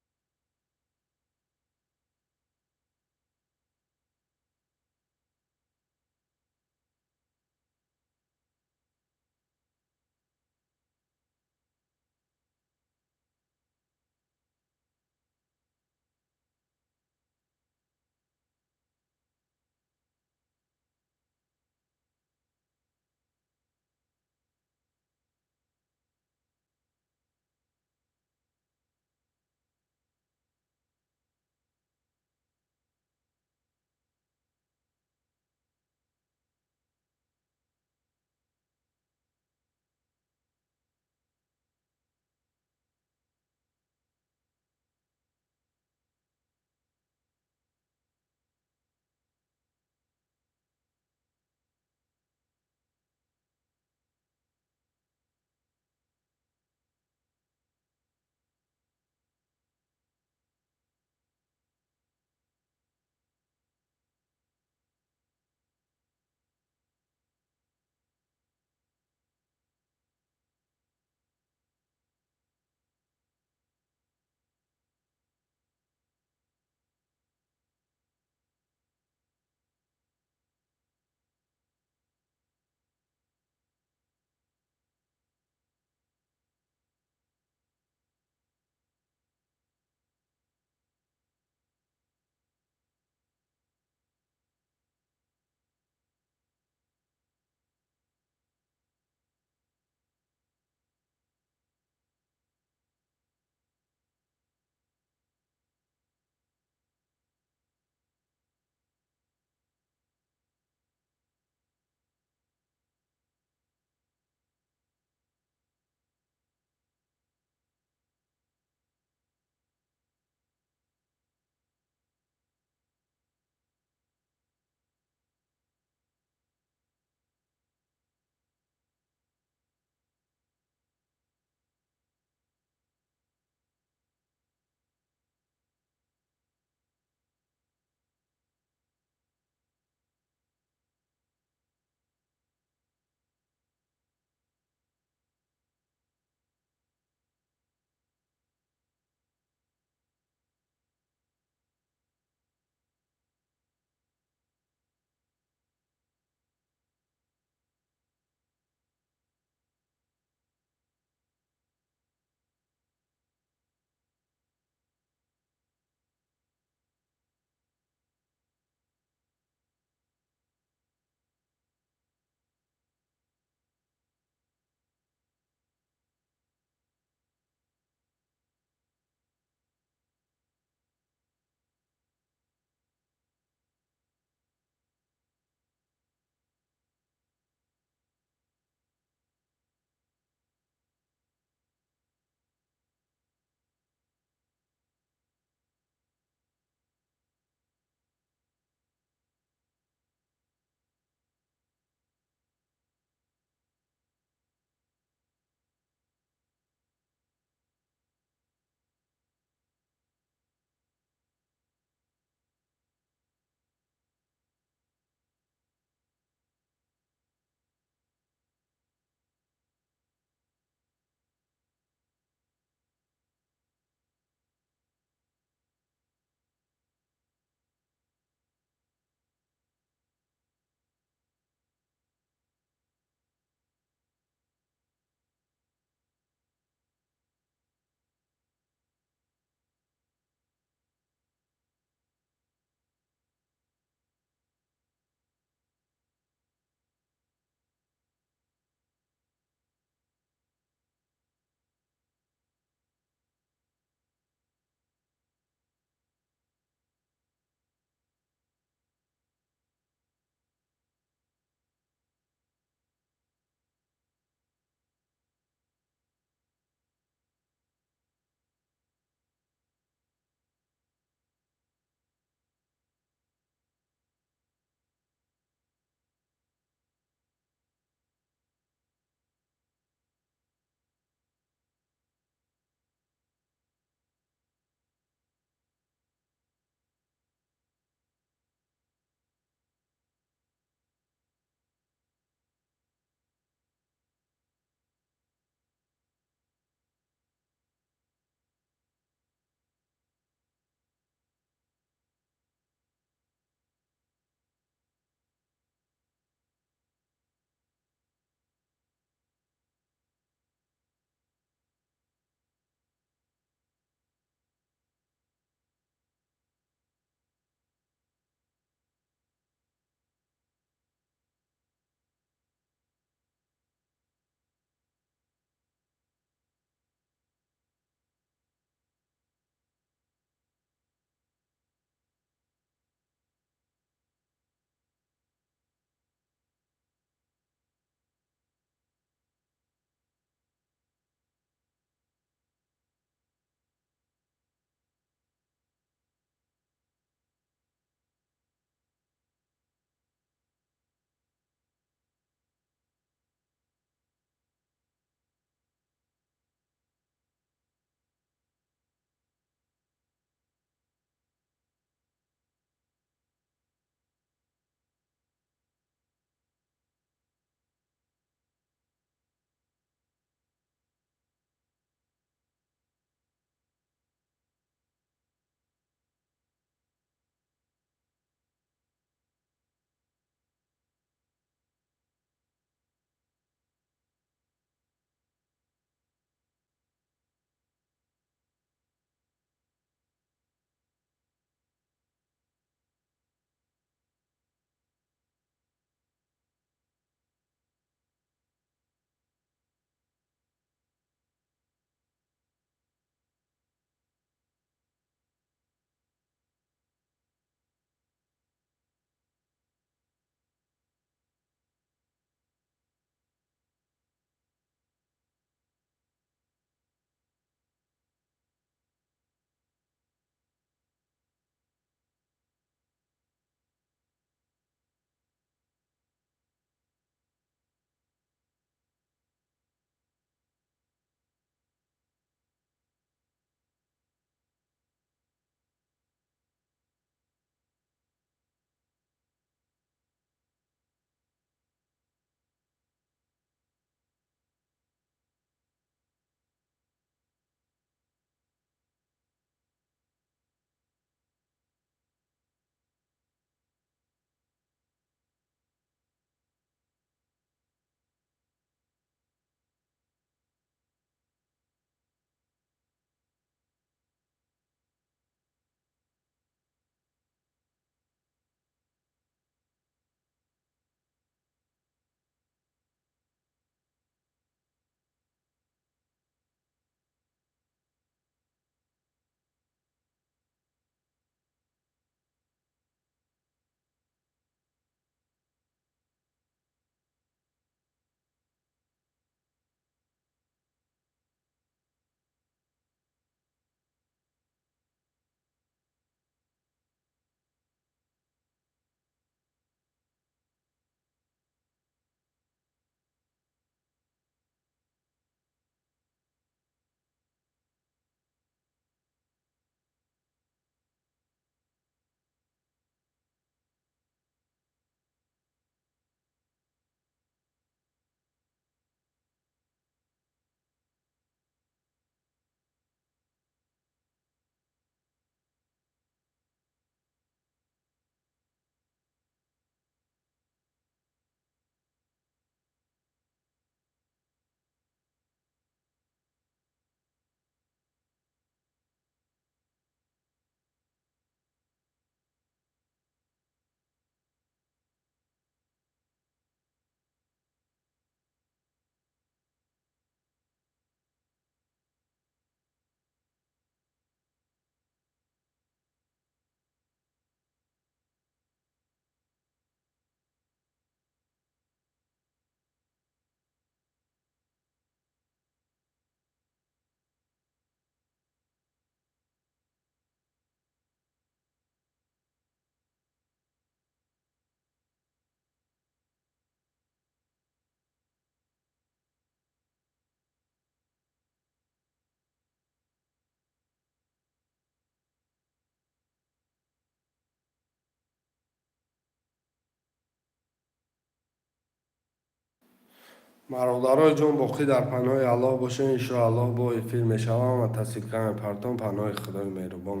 Бародарои ҷон, боқӣ дар паноҳи Аллоҳ бошед. Иншоаллоҳ, бо эфир мешавам ва тасдиқа мепартом. Паноҳи Худои меҳрубон.